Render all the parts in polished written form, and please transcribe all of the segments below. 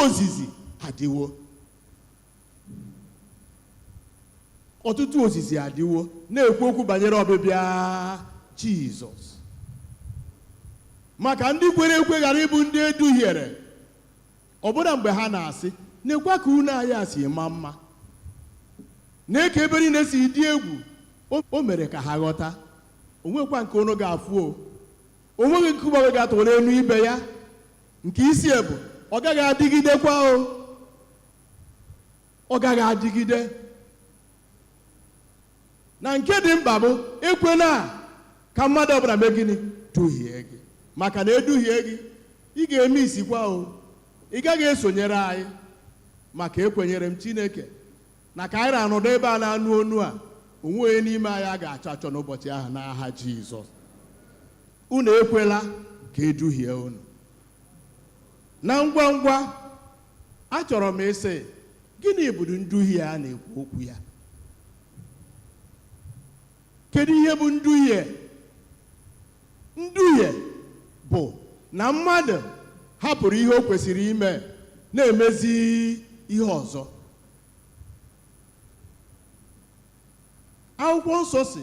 Ozizi adịwo, ọtụtụ ozizi adịwo na-ekwu okwu banyere ọbịbịa Jizọs, maka ndị kwere ekwe ghara ịbụ ndị eduhiere, ọbụna mgbe ha na-asị, "Nekwa ka unu anyị a si maa mma, na ka ebe niile si dị egwu." O mere ka ha ghọta, onwekwa nke unu ga-afụ, o onweghị nkume ga-atụrụ n'elu ibe ya, nke isi bụ ọ gaghị adịgidekwa, o ọ gaghị adịgide. Na nke dị mkpa bụ, ekwela ka mmadụ ọbụla mee gịnị? Duhie gị. Maka na eduhie gị, ị ga-eme isikwa, o ị gaghị esonyere anyị. Maka ekwenyere m Chineke na ka anyị na-anọdụ ebe a na-anụ onu a, onwe onye n'ime anyị a ga-achọ achọ n'ụbọchị ahụ, n'aha Jizọs. Unu ekwela ka eduhie unu. Na ngwa ngwa, achọrọ m ịsị, gịnị bụ nduhie a na-ekwu okwu ya? Kedu ihe bụ nduhie? Nduhie bụ na mmadụ hapụrụ ihe o kwesịrị ime, na-emezi ihe ọzọ. Akwụkwọ Nsọ si,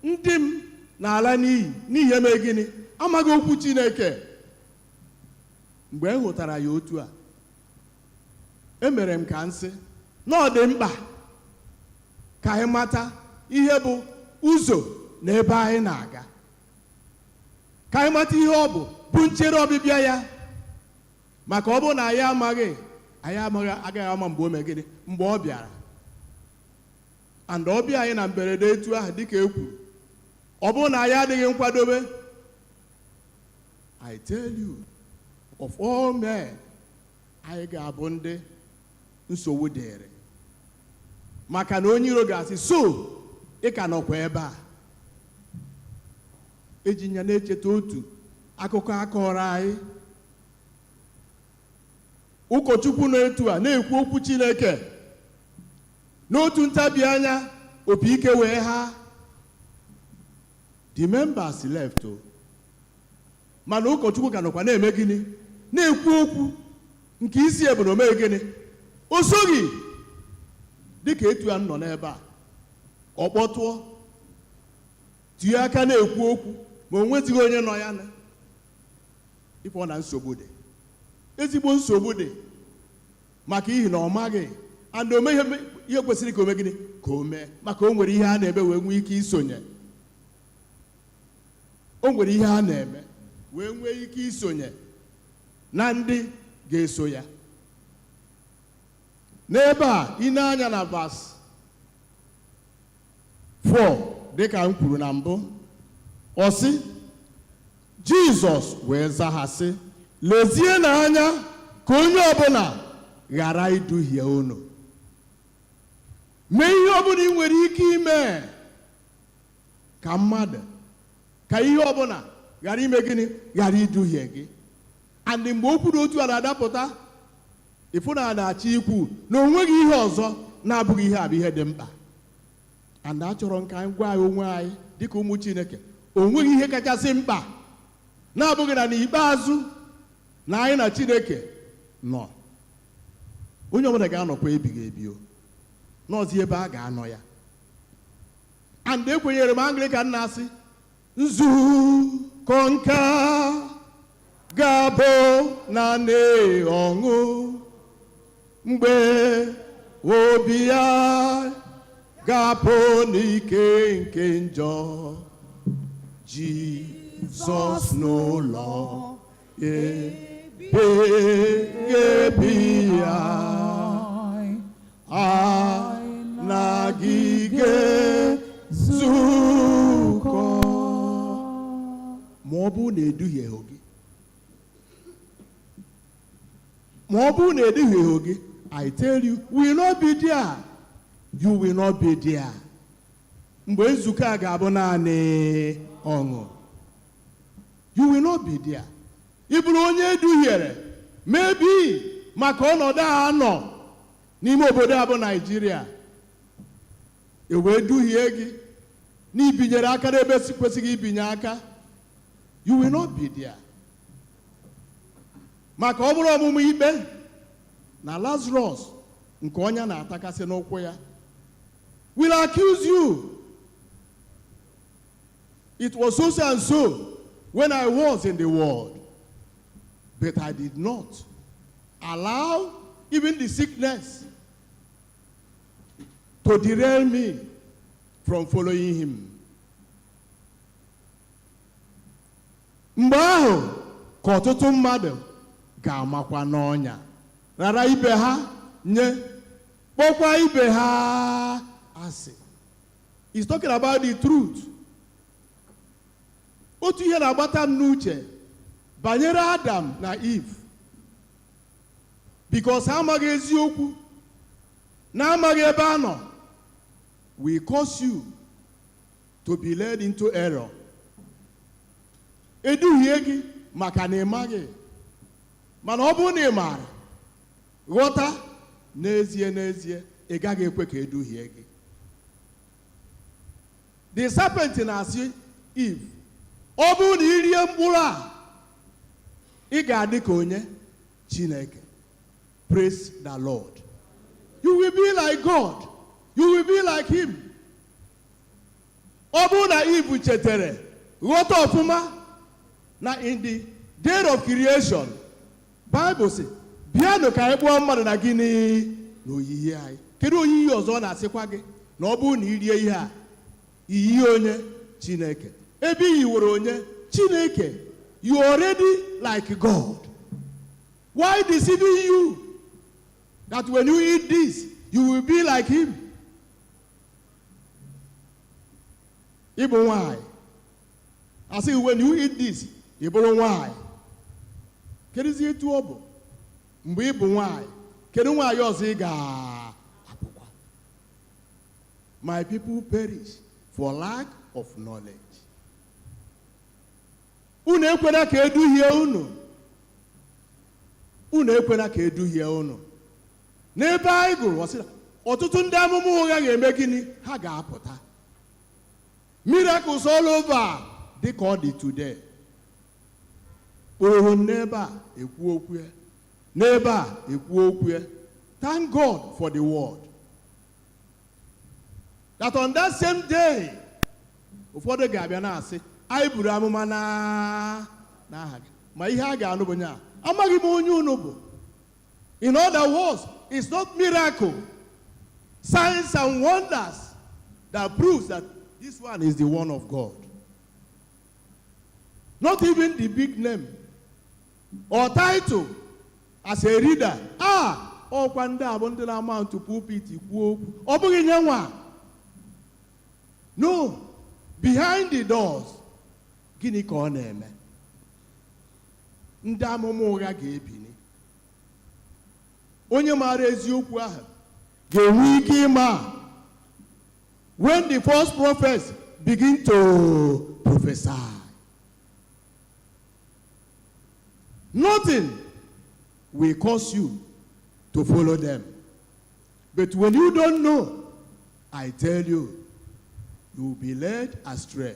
"Ndị m na-ala n'iyi n'ihi eme gịnị? Amaghị okwu Chineke." Mgbe m hụtara ya otu a, emere m ka nsị na ọ dị mkpa ka anyị mata ihe bụ ụzọ na ebe anyị na-aga, ka anyị mata ihe ọ bụ nchere ọbịbịa ya. Maka ọ bụrụ na anyị amaghị, anyị amaghị, agaghị ama mgbe o mee gịnị? Mgbe ọ bịara. And ọbịa anyị na mberede etu ahụ, dịka e kwuru, ọ bụrụ na anyị adịghị nkwadobe, I tell you, of all men, anyị ga-abụ ndị nsogbu dịrị, maka na onye iro ga-asị, "So ị ka nọkwa ebe a?" Eji ya na-echeta otu akụkọ akọrọ anyị. Ụkọchukwu nọ etu a na-ekwu okwu Chineke. N'otu ntabi anya, opi ike wee ha. The members left o, mana ụkọchukwu ka nọkwa na-eme gịnị? Na-ekwu okwu. Nke isi bụ na o meghị gịnị? O soghị. Dịka etu a nọ n'ebe a, ọ kpọtụọ, tinye aka na-ekwu okwu, ma o nwezighị onye nọ ya na ịfọ na nsogbu dị, ezigbo nsogbu dị, maka ihi na ọ maghị and o meghị ihe kwesịrị ka o mee gịnị? Ka o mee. Maka o nwere ihe a na-eme wee nwee ike isonye, o nwere ihe a na-eme wee nwee ike isonye na ndị ga-eso ya. N'ebe a, ị na-anya na verse 4, dịka m kwuru na mbụ, ọ sị, Jizọs wee zaa ha sị, "Lezie n'anya ka onye ọbụla ghara iduhie unu." Mee ihe ọbụla ị nwere ike ime ka mmadụ, ka ihe ọbụla ghara ime gịnị? Ghara iduhie gị. And mgbe okwu dị otu a na-adapụta, ịfụ na a na-achọ ikwu na o nweghị ihe ọzọ na-abụghị ihe a bụ ihe dị mkpa. And achọrọ nke anyị gwa anyị onwe anyị dịka ụmụ Chineke, o nweghị ihe kachasị mkpa na-abụghị na n'ikpeazụ na anyị na Chineke nọ. Onye ọbụla ga-anọkwa ebighị ebi, o n'ọzi ebe a ga-anọ ya. And ekwenyere m Anglican na-asị, nzukọ nke a ga-abụ naanị ọṅụ mgbe obi ya ga-apụ n'ike nke njọ, Jizọs n'ụlọ ebe ebi ya anagide zukọ. Ma ọ bụrụ na eduhieghị gị, ma ọ bụrụ na eduhieghị gị, I tell you, will not be there, you will not be there mgbe nzukọ a ga-abụ naanị ọṅụ. You will not be there. Ị bụrụ onye eduhiere, maybe maka ọnọdụ a nọ n'ime obodo a bụ Naijiria, e wee duhie gị n'ibinyere aka n'ebe si kwesịghị ibinye aka, you will not be there. Maka ọ bụrụ ọmụmụ ikpe Na Lazarus nke ọnya na-atakasị n'ụkwụ ya will accuse you. It was so so and so when I was in the world, but I did not allow even the sickness to derail me from following him. Mgbe ahụ ka ọtụtụ mmadụ ga-amakwa n'ọnya, rara ibe ha nye, kpọkwa ibe ha asị. He's talking about the truth. Otu ihe na-agbata m n'uche banyere Adam na Eve, because ha amaghị eziokwu na amaghị ebe a nọ, will cause you to be led into error. Eduhie gị maka na ị maghị. Mana ọ bụrụ na ị maara, ghọta n'ezie n'ezie, ị gaghị ekwe ka eduhie gị. The serpent na-asị Eve, ọ bụrụ na ị rie mkpụrụ a, ị ga-adị ka onye Chineke. Praise the Lord. You will be like God. You will be like him. Ọ bụrụ na Eve chetere, ghọta ọfụma na in the day of creation, Bible sị, bịanụ ka anyị kpụọ mmadụ na gịnị? Na oyiyi anyị. Kedu oyiyi ọzọ ọ na-asịkwa gị na ọ bụrụ na i rie ihe a, iyi onye Chineke? Ebe i yiwere onye Chineke, you already like God. Why deceiving you that when you eat this, you will be like him? Ị bụ nwanyị, asị gị when you eat this, ị bụrụ nwanyị. Kedụzi etu ọ bụ mgbe ị bụ nwanyị? Kedu nwanyị ọzọ ị ga-abụkwa? My people perish for lack of knowledge. Unu ekwela ka eduhie unu. Unu ekwela ka eduhie unu. N'ebe anyị gụrụ, ọ sị na ọtụtụ ndị amụma ụgha ga-eme gịnị? Ha ga-apụta. Miracles all over dị ka ọ dị today. Kpụrụ n'ebe a ekwu okwu ya, n'ebe a ekwu okwu ya. Thank God for the word. That on that same day, ụfọdụ ga-abịa na-asị, anyị buru amụma na n'aha gị. Ma ihe a ga-anụ bụ nya, amaghị m onye unu bụ. In other words, it's not miracle, signs and wonders that proves that this one is the one of God. Not even the big name or title as a reader. Ah, ọkwa ndị a bụ ndị na-ama ntụ pulpit kwuo okwu. Ọ bụghị nye nwa. No, behind the doors, gịnị ka ọ na-eme? Ndị amụma ụgha ga-ebini. Onye maara eziokwu ahụ ga-enwe ike ịma when the false prophets begin to prophesy. Nothing will cause you to follow them. But when you don't know, I tell you, you will be led astray.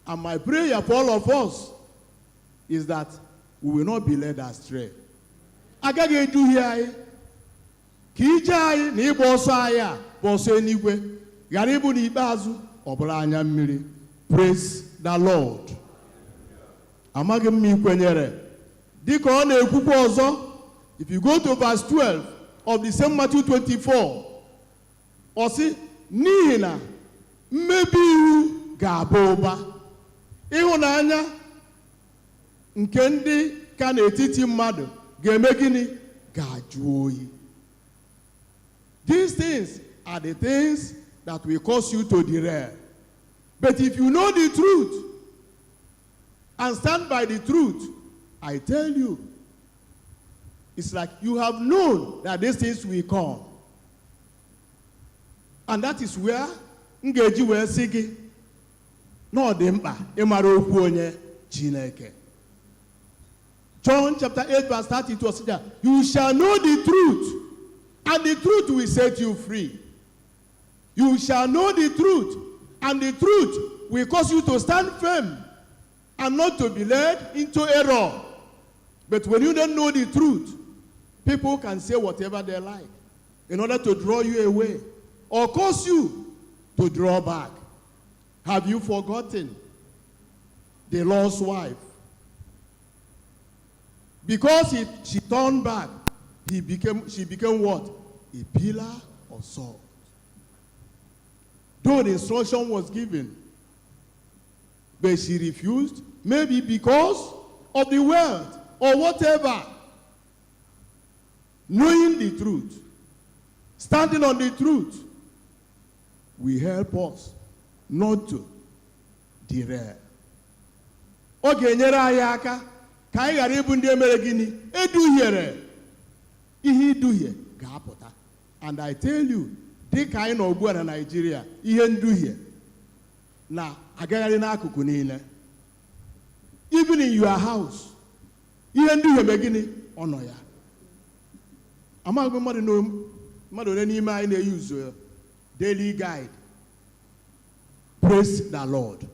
And my prayer for all of us is that we will not be led astray. Agaghị eduhie anyị ka ije anyị na ịgba ọsọ anyị a bụ ọsọ eluigwe ghara ịbụ n'ikpeazụ ọ bụrụ anya mmiri. Praise the Lord. Amaghị m ma ị kwenyere dịka ọ na-ekwukwa ọzọ. If you go to verse 12 of the same Matthew 24, ọ sị, n'ihi na mmebi iwu ga-aba ụba, ịhụnanya nke ndị ka n'etiti mmadụ ga-eme gịnị? Ga-ajụ oyi. These things are the things that will cause you to derail. But if you know the truth and stand by the truth, I tell you, it's like you have known that these things will come. And that is where m ga-eji wee sị gị na ọ dị mkpa ịmara okwu onye Chineke. John chapter 8 verse 32 sị ya, you shall know the truth, and the truth will set you free. You shall know the truth, and the truth will cause you to stand firm and not to be led into error. But when you don't know the truth, People can say whatever they like in order to draw you away or cause you to draw back. Have you forgotten the Lot's wife? Because she turned back, she became what? A pillar of salt. Though the instruction was given, but she refused, maybe because of the wealth or whatever. Knowing the truth, standing on the truth, will help us not to derail. Ọ ga-enyere anyị aka ka anyị ghara ịbụ ndị emere gịnị? Eduhiere. Ihe iduhie ga-apụta. And I tell you, dị ka anyị nọ ugbu a na Naịjirịa, ihe nduhie na-agagharị n'akụkụ niile. Even in your house, ihe nduhie mee gịnị? Ọ nọ ya. Amaghị m mmadụ ole n'ime anyị na-eyuzu Daily Guide. Praise the Lord.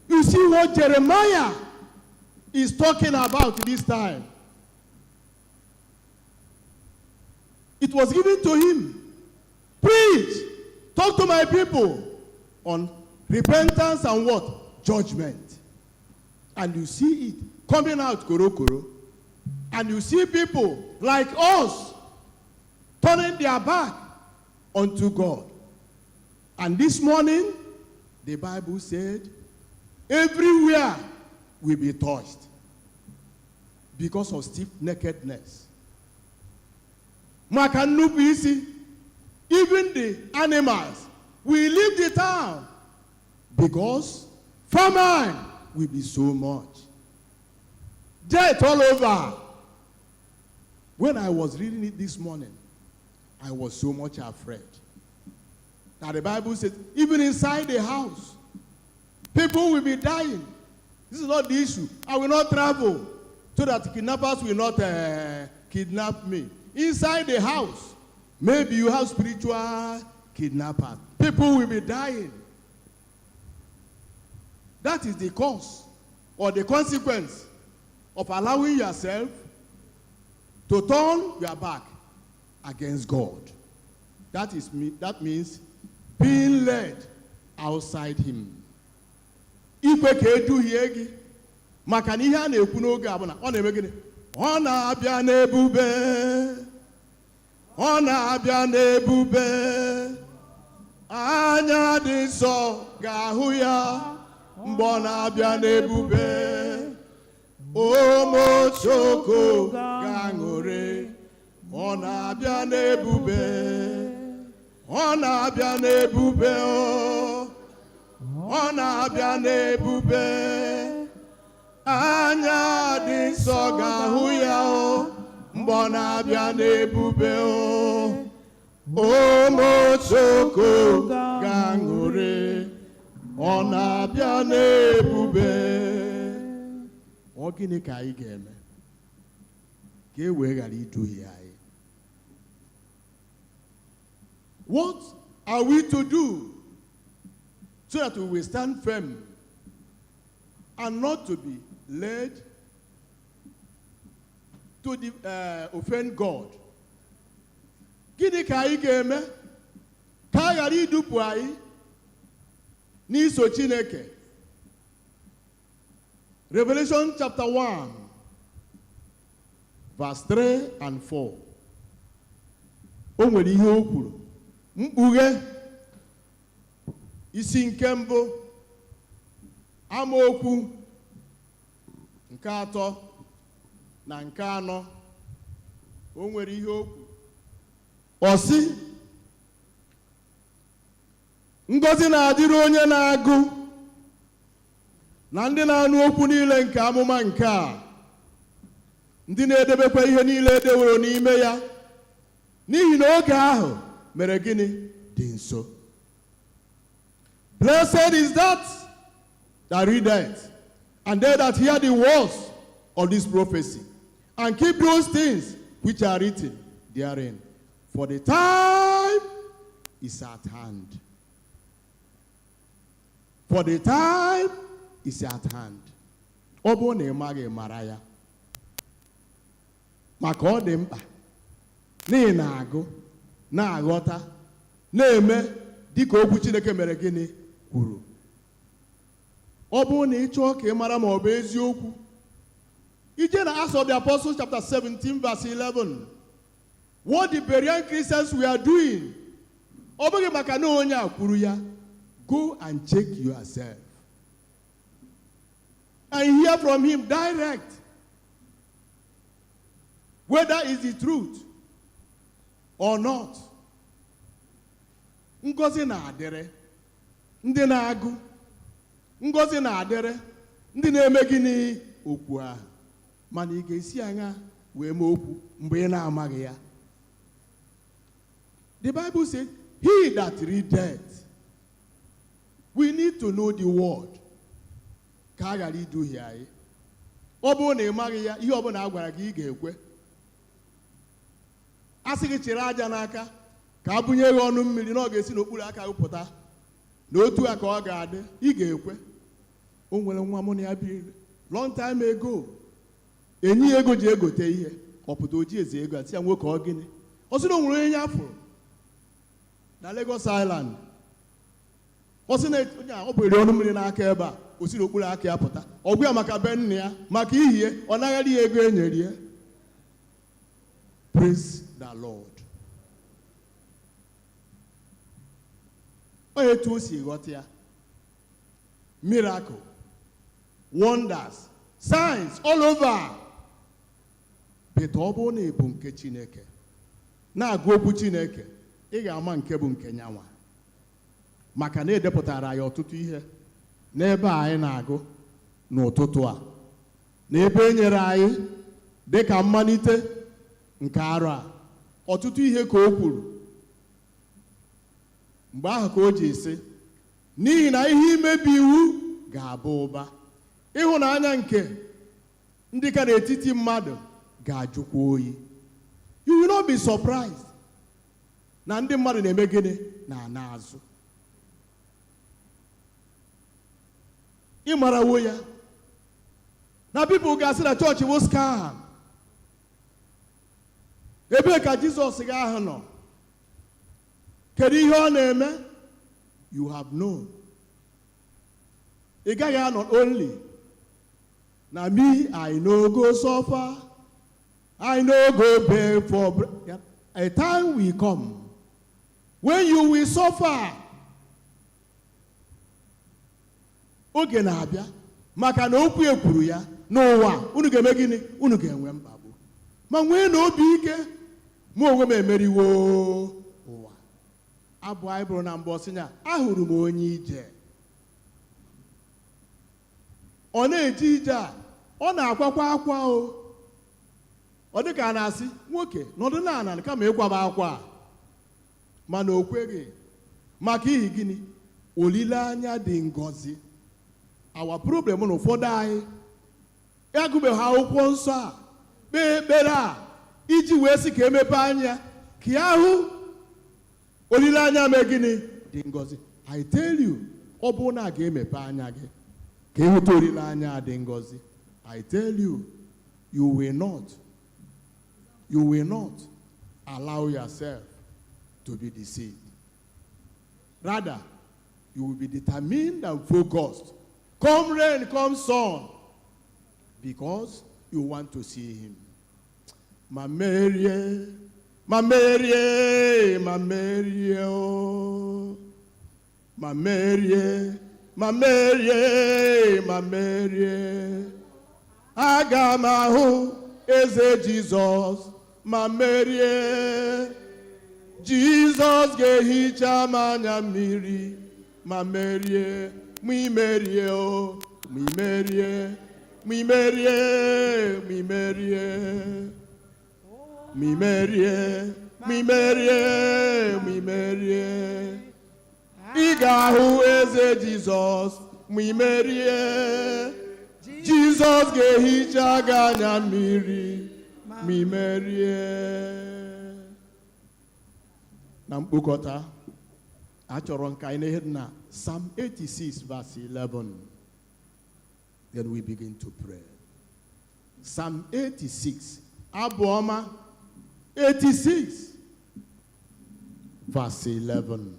You see what Jeremiah is talking about this time. It was given to him. Preach. Talk to my people on repentance and what? Judgment. And you see it coming out koro koro. And you see people like us turning their back unto God. And this morning, the Bible said, everywhere will be touched because of stiff neckedness. Maka nnupụ isi, even the animals will leave the town because famine will be so much. Death all over. When I was reading it this morning, I was so much afraid. Now the Bible says, even inside the house, people will be dying. This is not the issue. I will not travel so that kidnappers will not kidnap me. Inside the house, maybe you have spiritual kidnappers. People will be dying. That is the cause or the consequence of allowing yourself to turn your back against God. That is me, that means being led outside Him. Ikwe ka eduhie gị maka na ihe a na-ekwu n'oge a bụ na ọ na-eme gịnị? Ọ na-abịa n'ebube. Ọ na-abịa n'ebube. Anya dị nsọ ga-ahụ ya mgbe ọ na-abịa n'ebube. Ụmụchukwu ga-aṅụrị. Ọ na-abịa n'ebube. Ọ na-abịa n'ebube o. Ọ na-abịa n'ebube. Anya dị nsọ ga-ahụ ya o mgbe ọ na-abịa n'ebube o. Ụmụchukwu ga-aṅụrị. Ọ na-abịa n'ebube. Ọ gịnị ka anyị ga-eme ka e wee ghara iduhie anyị? What are we to do so that we will stand firm and not to be led to offend God? Gịnị ka anyị ga-eme ka a ghara idupu anyị n'iso Chineke? Revelation chapter 1, verse 3 and 4. O nwere ihe o kwuru. Mkpughe isi nke mbụ, amaokwu nke atọ na nke anọ. O nwere ihe o kwuru. Ọ sị, ngọzi na-adịrị onye na-agụ na ndị na-anụ okwu niile nke amụma nke a, ndị na-edebekwa ihe niile edeworo n'ime ya, n'ihi na oge ahụ mere gịnị? Dị nso. Blessed is that that readeth, and they that hear the words of this prophecy, and keep those things which are written therein. For the time is at hand. For the time is at hand. Ọ bụrụ na ị maghị, mara ya. Maka ọ dị mkpa. Na ị na-agụ, na-aghọta, na-eme dịka okwu Chineke mere gịnị kwuru. Ọ bụrụ na ị chọọ ka ị mara ma ọ bụ eziokwu, ije na Acts of the Apostles chapter 17 verse 11. What the Berean Christians were doing, ọ bụghị maka na onye a kwuru ya. Go and check yourself and hear from him direct whether it's the truth or not. Ngọzi na-adịrị ndị na-agụ, ngọzi na-adịrị ndị na-eme gịnị? Okwu ahụ. Mana ị ga-esi anya wee mee okwu mgbe ị na-amaghị ya? The Bible says, "He that readeth." We need to know the word ka a ghara iduhie anyị. Ọ bụrụ na ị maghị ya, ihe ọbụla a gwara gị, ị ga-ekwe. A sị gị chịrị aja n'aka ka a bunye gị ọnụ mmiri na ọ ga-esi n'okpuru aka gị pụta, na otu a ka ọ ga-adị, ị ga-ekwe. O nwere nwa mụ na ya biri long time ago. Enyi ya ego ji egote ihe, ọ pụta, oji eze ego a, sị ya, "Nwoke, ọ gịnị?" Ọ sị na o nwere onye ya fụrụ na Lagos Island. Ọ sị na onye a, ọ bụ eri ọnụ mmiri n'aka ebe a, o si n'okpuru aka ya pụta. Ọ gwa ya maka be nna ya, maka ihie ọ naghara ya ego e nyere ya. Praise the Lord. Ọ etu o si ghọta ya. Miracle, wonders, signs all over. But ọ bụrụ na ị bụ nke Chineke, na-agụ okwu Chineke, ị ga-ama nke bụ nke nyanwa, maka na edepụtara ya ọtụtụ ihe n'ebe a anyị na-agụ n'ụtụtụ a, na ebe e nyere anyị dịka mmalite nke arọ a. Ọtụtụ ihe ka o kwuru mgbe ahụ ka o ji sị, n'ihi na ihe imebi iwu ga-aba ụba, ịhụnanya nke ndị ka n'etiti mmadụ ga-ajụkwa oyi. You will not be surprised na ndị mmadụ na-eme gịnị? Na-ana azụ. Ịmarawo ya na people ga-asị na chọọchị bụ scam. Ebee ka Jizọs gị ahụ nọ? Kedu ihe ọ na-eme? You have known. Ị gaghị anọ only na me. I no go suffer, I no go beg for bread. A time will come when you will suffer. Oge na-abịa, maka na okwu e kwuru ya n'ụwa, unu ga-eme gịnị? Unu ga-enwe mkpagbu, ma nwee na obi ike, mụ onwe m emeriwo ụwa. Abụ anyị bụrụ na mbụ, ọsị ya, ahụrụ m onye ije, ọ na-eje ije a, ọ na-akwakwa akwa. O ọ dị ka a na-asị, "Nwoke, nọdụ n'ala kama ịkwaba akwa a." Mana o kweghị. Maka ihi gịnị? Olileanya dị ngọzi. Our problem na ụfọdụ anyị agụbeghị akwụkwọ nsọ a, kpee ekpere a iji wee sị ka emepe anya ka ya hụ olileanya mee gịnị? Dị ngọzi. I tell you, ọ bụrụ na a ga-emepe anya gị ka ịhụta olileanya dị ngọzi, I tell you, you will not allow yourself to be deceived. Rather, you will be determined and focused, come rain, come sun, because you want to see him. Ma merie, ma merie, ma merie o. Ma merie, ma merie, ma merie. Aga m ahụ eze Jizọs ma merie. Jizọs ga-ehicha m anya mmiri ma merie, ma imerie o, ma imerie, ma imerie, ma imerie, ma imerie, ma imerie, ma imerie. Ị ga-ahụ eze Jizọs ma imerie. Jizọs ga-ehicha gị anya mmiri ma imerie. Na mkpokọta, achọrọ nka anyị na-ihe dị na Psalm 86 verse 11. Then we begin to pray. Psalm 86, abụ ọma. 86 verse 11.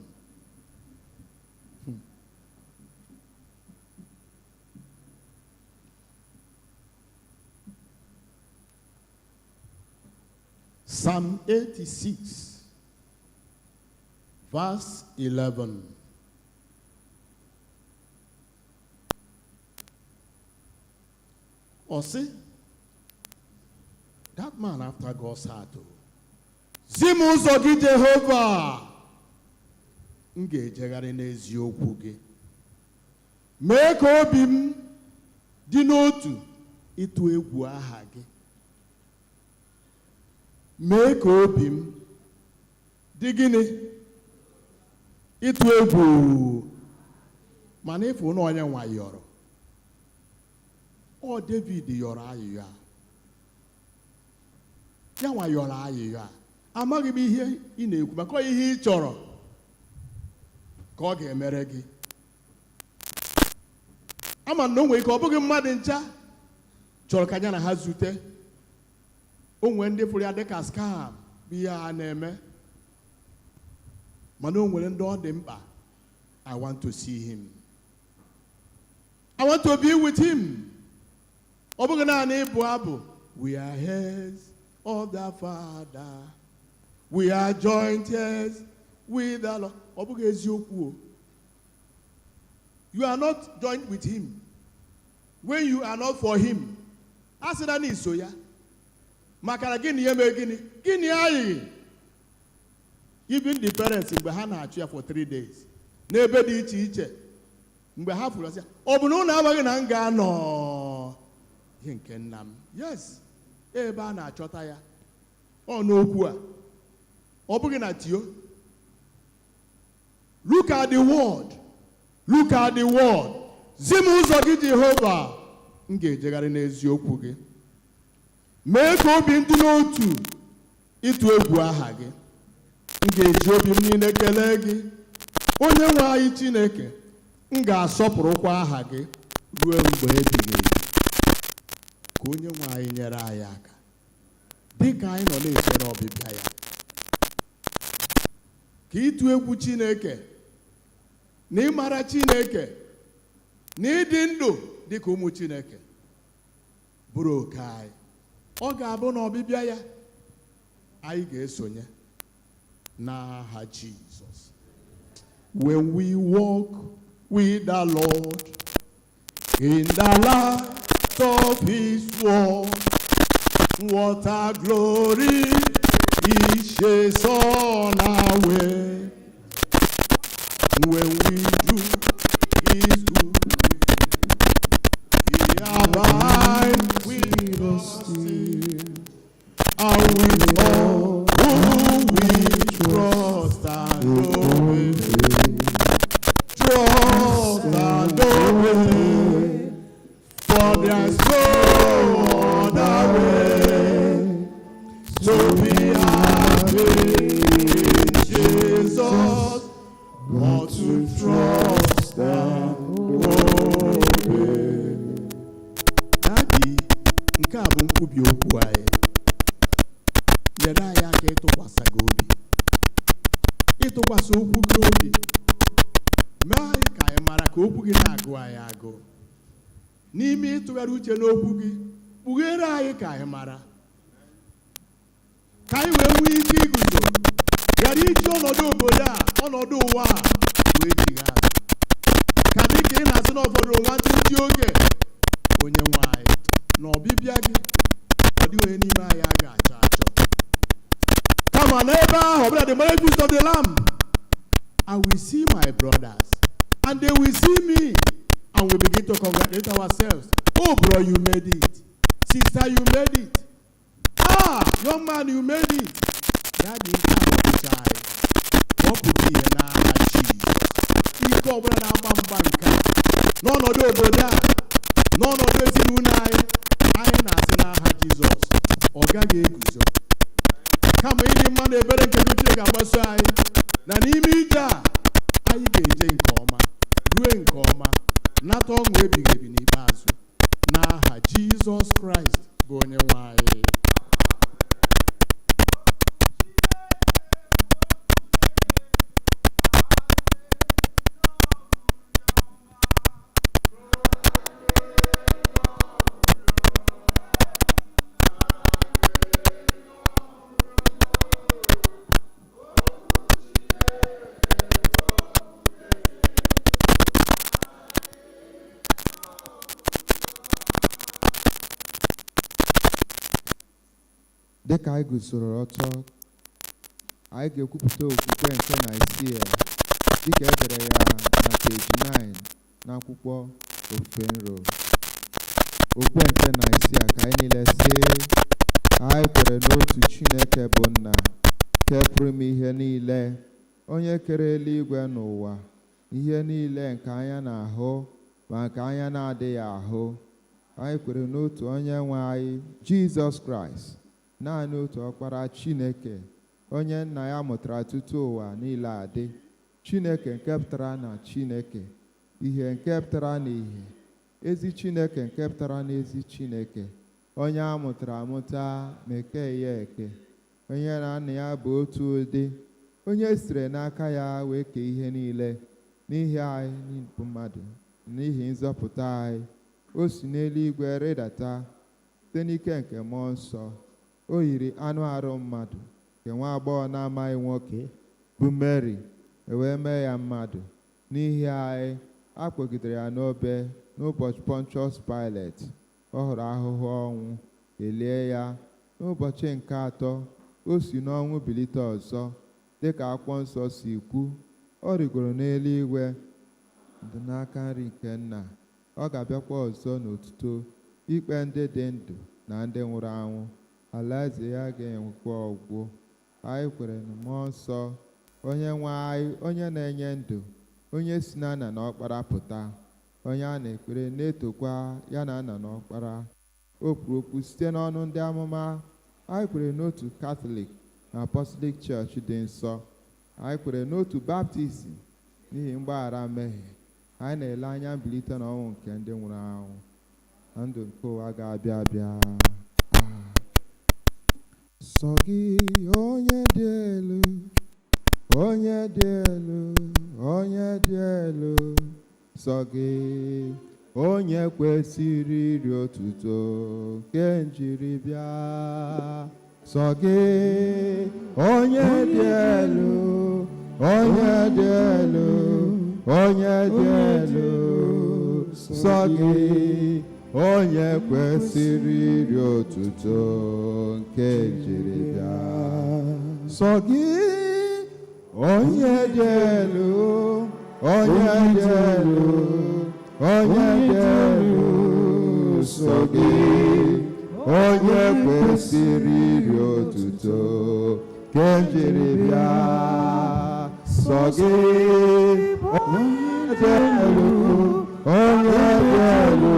Psalm 86 verse 11. Ọ sị, that man after God's heart, o. Zi m ụzọ gị, Jehova, m ga-ejegharị n'eziokwu gị. Mee ka obi m dị n'otu ịtụ egwu aha gị. Mee ka obi m dị gịnị? Ịtụ egwu. Mana ịfụ na onye nwa yọrọ. Ọ David yọrọ ayịyọ a. Ya nwa yọrọ ayịyọ a. Amaghị m ihe ị na-ekwu, maka ihe ị chọrọ ka ọ ga-emere gị. Ama na o nwere ike ọ bụghị mmadụ ncha chọrọ ka ya na ha zute. O nwere ndị fụrụ ya dịka scam bụ ihe ha na-eme, mana o nwere ndị ọ dị mkpa. I want to see him. I want to be with him. Ọ bụghị naanị ịbụ abụ. We are heirs of the Father. We are joint heirs with the Lord. Ọ bụghị eziokwu o. You are not joined with him when you are not for him. A sịra na iso ya maka na gịnị ya mee gịnị gịnị ayịghị. Even the parents, mgbe ha na-achụ ya for 3 days n'ebe dị iche iche, mgbe ha fụrụ ya, ọ bụ na ụlọ amaghị na m ga-anọ ihe nke nna m? Yes, ebe a na-achọta ya ọ n'okwu a, ọ bụghị na tio. Look at the word, look at the word. Zi m ụzọ gị, Jehova, m ga-ejegharị n'eziokwu gị. Mee ka obi m dị n'otu ịtụ egwu aha gị. M ga-eji obi m niile kelee gị, onye nwe anyị Chineke, m ga-asọpụrụkwa aha gị ruo mgbe ebighị ebi. Ka onye nwe anyị nyere anyị aka dị ka anyị nọ na-echere ọbịbịa ya, ka ịtụ egwu Chineke na ịmara Chineke na ịdị ndụ dị ka ụmụ Chineke bụrụ oke anyị. Ọ ga-abụ na ọbịbịa ya, anyị ga-esonye n'aha Jizọs. When we walk with the Lord in the light of his word, what a glory he shines on our way. When we do his good will, he abides with us still, and with all who we trust and obey. Trust and obey, for there's no other way to be happy in Jesus but to trust and obey. Daddy, nke a bụ nkwubi okwu anyị. Nyere anyị aka ịtụkwasị gị obi, ịtụkwasị okwu gị obi. Mee anyị ka anyị mara ka okwu gị na-agụ anyị agụ. N'ime ịtụgharị uche n'okwu gị, kpughere anyị ka anyị mara, ka anyị wee nwee ike iguzo, ghara iji ọnọdụ obodo a, ọnọdụ ụwa a wee jigha azụ, ka dị ka ị na-asị na ụfọdụ nwantịntị oge. Onye nwe anyị, na ọbịbịa gị, ọ dịghị onye n'ime anyị a ga-achọ achọ, kama n'ebe ahụ ọbụla, the marriage feast of the Lamb, I will see my brothers and they will see me, and we begin to congratulate ourselves. Oh bro, you made it. Sister, you made it. Ah, young man, you made it. Daddy, nke a ọchịchị anyị ka ọ pụta ihe n'aha Jizọs. Ike ọbụla na-agba mgba nke a n'ọnọdụ obodo a, n'ọnọdụ ezinụlọ anyị, anyị na-asị n'aha Jizọs, ọ gaghị eguzo, kama ịdị mma na ebere nke Chineke ga-agbaso anyị, na n'ime ije a anyị ga-eje nke ọma, rue nke ọma, nata ọṅụ ebighị ebi n'ikpeazụ, n'aha Jizọs Kraịst bụ onye nwe anyị. Dịka anyị guzoro ọtọ, anyị ga-ekwupụta okwukwe nke Naịsịa dịka e dere ya na peji 9 n'akwụkwọ ofufe nro. Okwukwe nke Naịsịa, ka anyị niile sị: Anyị kwere n'otu Chineke bụ Nna nke pụrụ ime ihe niile, onye kere eluigwe n'ụwa, ihe niile nke anya na-ahụ ma nke anya na-adịghị ahụ. Anyị kwere n'otu Onye nwe anyị Jizọs Kraịst, naanị otu Ọkpara Chineke, onye nna ya mụtara tutu ụwa niile adị, Chineke nke pụtara na Chineke, ihe nke pụtara na ihe, ezi Chineke nke pụtara n'ezi Chineke, onye a mụtara amụta ma ekeghị ya eke, onye na nna ya bụ otu ụdị, onye sitere n'aka ya wee kee ihe niile. N'ihi anyị bụ mmadụ, n'ihi nzọpụta anyị, o si n'eluigwe rịdata site n'ike nke Mmụọ Nsọ. O yiri anụ arụ mmadụ nke nwa agbọghọ na-amaghị nwoke bụ Mary, e wee mee ya mmadụ. N'ihi anyị, a kpọgidere ya n'obe n'ụbọchị Pontius Pilate. Ọ hụrụ ahụhụ ọnwụ, elie ya. N'ụbọchị nke atọ, o si n'ọnwụ bilite ọzọ, dịka Akwụkwọ Nsọ si kwu. Ọ rigoro n'eluigwe dị n'aka nri nke Nna. Ọ ga-abịakwa ọzọ n'otuto ikpe ndị dị ndụ na ndị nwụrụ anwụ. Alaeze ya ga-enwekwa ọgwụgwụ. Anyị kwere na Mmụọ Nsọ, Onye nwe anyị, onye na-enye ndụ, onye si na Nna na Ọkpara pụta, onye a na-ekpere na-etokwa ya na Nna na Ọkpara. O kwuru okwu site n'ọnụ ndị amụma. Anyị kwere n'otu Katọlik na Apostolic Church dị nsọ. Anyị kwere n'otu baptizim n'ihi mgbaghara mmehie. Anyị na-ele anya mbilite n'ọnwụ nke ndị nwụrụ anwụ na ndụ nke ụwa ga-abịa abịa. Ah. Sọ gị, onye dị elu, onye dị elu, onye dị elu, sọ gị, onye kwesịrị iri otuto nke njiri bịa. Sọ gị, onye dị elu, onye dị elu, onye dị elu, sọ gị, onye kwesịrị iri otuto nke njiri bịa. Sọ gị, onye dị elu, onye dị elu, onye dị elu, sọ gị, onye kwesịrị iri otuto nke njiri bịa. Sọ gị, onye dị elu, onye dị elu,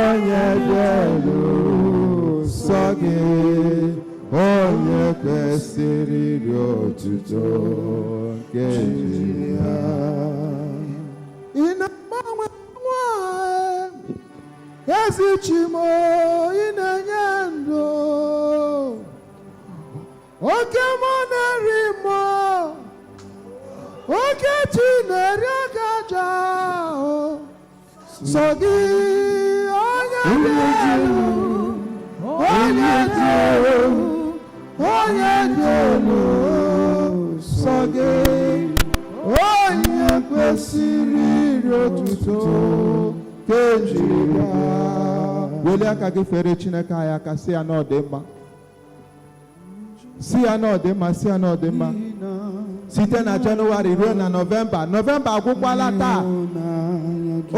onye dị elu, sọ gị, onye kwesịrị iri otuto nke njiri bịa. Ị na-agbanwe nwanyị, ezi Chimo, ị na-enye ndụ. Oke mmụọ na-eri mmụọ, oke chi na-eri aka aja ahụ. Sọ gị, onye dị elu, onye dị elu, onye dị elu, sọ gị, onye kwesịrị iri otuto nke jiri bịa. Welie aka gị fere Chineke anyị aka, si ya na ọ dị mma, si ya na ọ dị mma, si ya na ọ dị mma. Site na Jenụwarị ruo na Nọvemba, Nọvemba agwụkwala taa.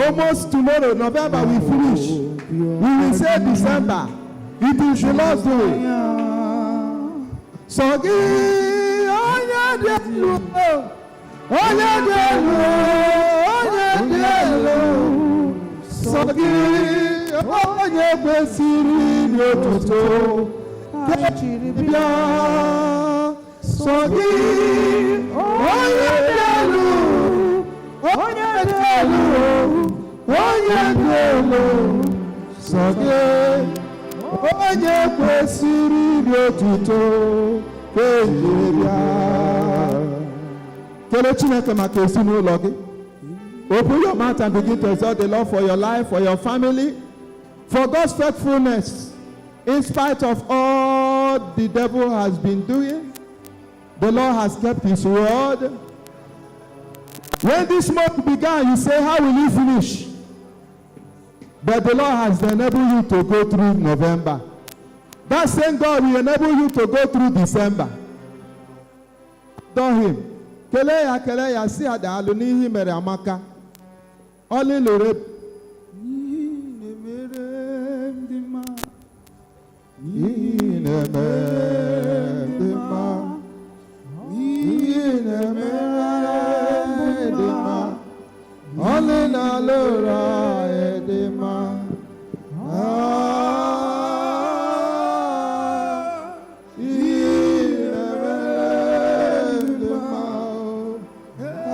Almost tomorrow November will finish, we will say December. It is the Lord's doing. Sọ gị, onye dị elu, onye dị elu, onye dị elu, sọ gị, onye kwesịrị iri otuto bịa. Sọ gị, onye dị elu, onye dị elu, onye dị elu, sọ gị, onye kwesịrị iri otuto ejiri bịa. Kelee Chineke maka ezinụlọ gị. Open your mouth and begin to exalt the Lord for your life, for your family, for God's faithfulness. In spite of all the devil has been doing, the Lord has kept his word. When this month began, you say, "How will you finish?" But the Lord has enabled you to go through November. That same God will enable you to go through December. Adore him. Kelee ya, kelee ya, si ya daalụ n'ihe i mere amaka. Ọlụ lụrụ. N'ihi na-emere m dị mma. N'ihi na-emere m dị mma. N'ihi na-emere m dị mma. Ọlụ na-alụrụ anyị dị mma. Ah, ihe na-emere m dị mma. Ah,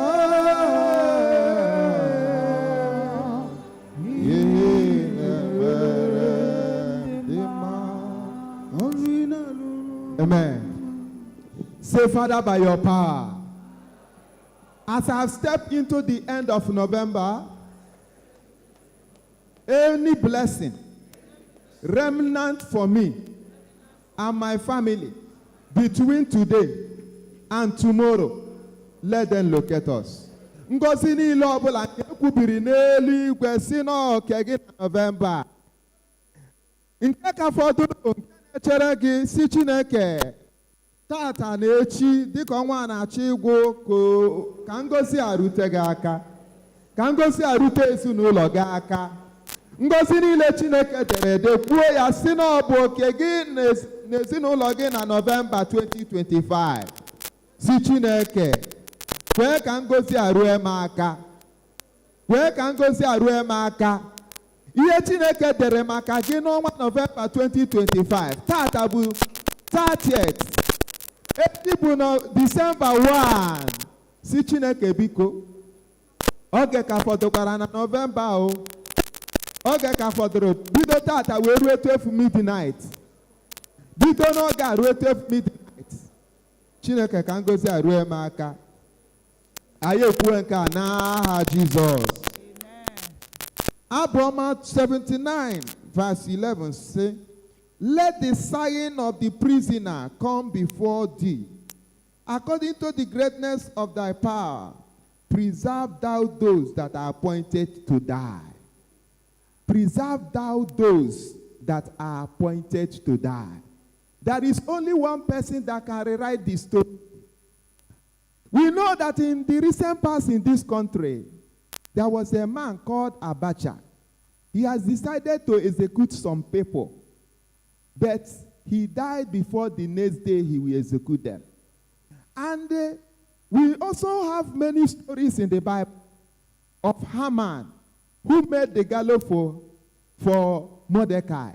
ihe na-emere m dị mma. Ọrụ ị na-alụrụ. Amen. Say, "Father, by your power, as I have stepped into the end of November, any blessing remnant for me and my family between today and tomorrow, let them locate us." Ngọzi niile ọbụla nke ekwubiri n'eluigwe si n'oke gị na November, nke ka fọdụrụ, nke na-echere gị, si Chineke, tata na echi, dịka ọnwa na-achọ ịgwụ, ka ngọzi a rute gị aka, ka ngọzi a rute ezinụlọ gị aka. Ngọzi niile Chineke dere ede, kwuo ya, si na ọ bụ oke gị na ezinụlọ gị na Nọvemba 2025, si Chineke, kwee ka ngọzi a rue m aka, kwee ka ngọzi a rue m aka. Ihe Chineke dere maka gị n'ọnwa Nọvemba 2025, tata bụ 30th, echi bụ na Disemba 1, si Chineke, biko, oge ka fọdụkwara na Nọvemba o, oge ka fọdụrụ, bido tata wee ruo 12 midnight, bido n'oge a ruo 12 midnight, Chineke, ka ngọzi a rue m aka. Anyị ekwuwe nke a n'aha Jizọs. Abụ ọma 79 verse 11 say, "Let the sighing of the prisoner come before thee. According to the greatness of thy power, preserve thou those that are appointed to die." Preserve thou those that are appointed to die. There is only one person that can rewrite the story. We know that in the recent past in this country, there was a man called Abacha. He has decided to execute some people, but he died before the next day he will execute them. And we also have many stories in the Bible of Haman, who made the gallows for Mordecai.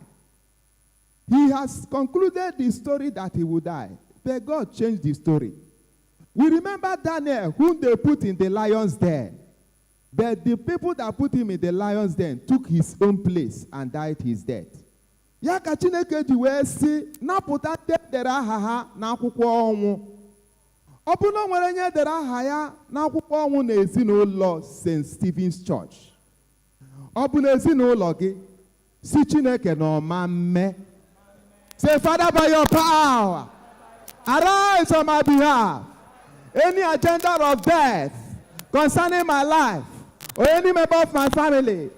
He has concluded the story that he would die, but God changed the story. We remember Daniel, whom they put in the lion's den. But the people that put him in the lion's den took his own place and died his death. Ya ka Chineke ji wee sị, napụta ndị edere aha ha n'akwụkwọ ọnwụ. Ọ bụrụ na o nwere onye edere aha ya n'akwụkwọ ọnwụ na ezinụlọ St. Stephen's Church, ọ bụ na ezinụlọ gị, si Chineke na ọma mme. Say, "Father, by your power, arise on my behalf. Any agenda of death concerning my life or any member of my family,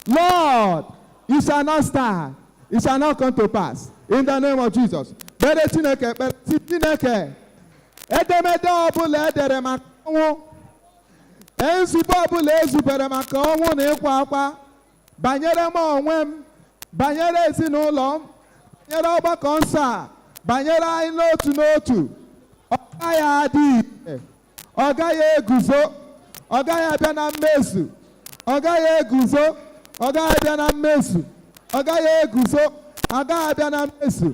Lord, it shall not stand. It shall not come to pass. In the name of Jesus." Kpere Chineke ekpere, si Chineke, edemede ọbụla edere maka ọnwụ, nzube ọbụla ezubere maka ọnwụ na ịkwa akwa banyere m onwe m, banyere ezinụlọ m, banyere ọgbakọ nsọ a, banyere anyị n'otu n'otu, ọ gaghị adị ire, ọ gaghị eguzo, ọ gaghị abịa na mmezu, ọ gaghị eguzo, ọ gaghị abịa na mmezu, ọ gaghị eguzo, ọ gaghị abịa na mmezu.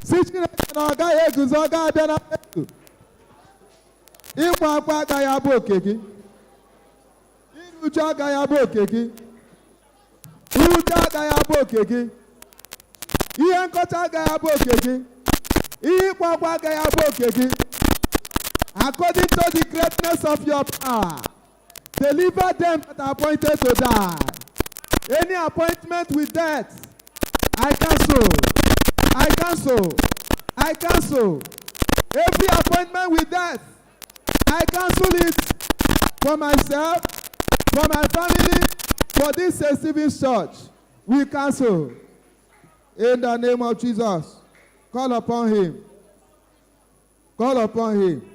Si Chineke na ọ gaghị eguzo, ọ gaghị abịa na mmezu. Ịkwa akwa agaghị abụ oke gị, iru uju agaghị abụ oke gị, mwute agaghị abụ oke gị, ihe nkọcha agaghị abụ oke gị, ihe ịkwa akwa agaghị abụ oke gị. According to the greatness of your power, deliver them that are appointed to die. Any appointment with death, I cancel, I cancel, I cancel. Every appointment with death, I cancel it for myself, for my family, for this St. Stephen's Church. We cancel. In the name of Jesus. Call upon him. Call upon him.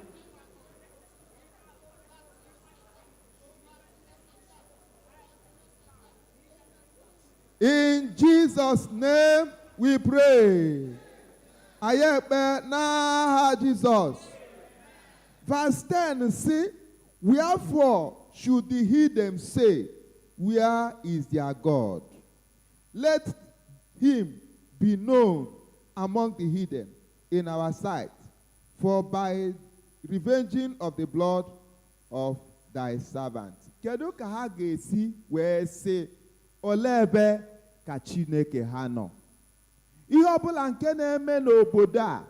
In Jesus' name we pray. Anyị ekpe n'aha Jizọs. Verse 10 say, "Wherefore should the heathen say, 'Where is their God?' Let him be known among the heathen in our sight, for by revenging of the blood of thy servant." Kedu ka ha ga-esi wee sị, "Olee ebe ka Chineke ha nọ?" Ihe ọbụla nke na-eme n'obodo a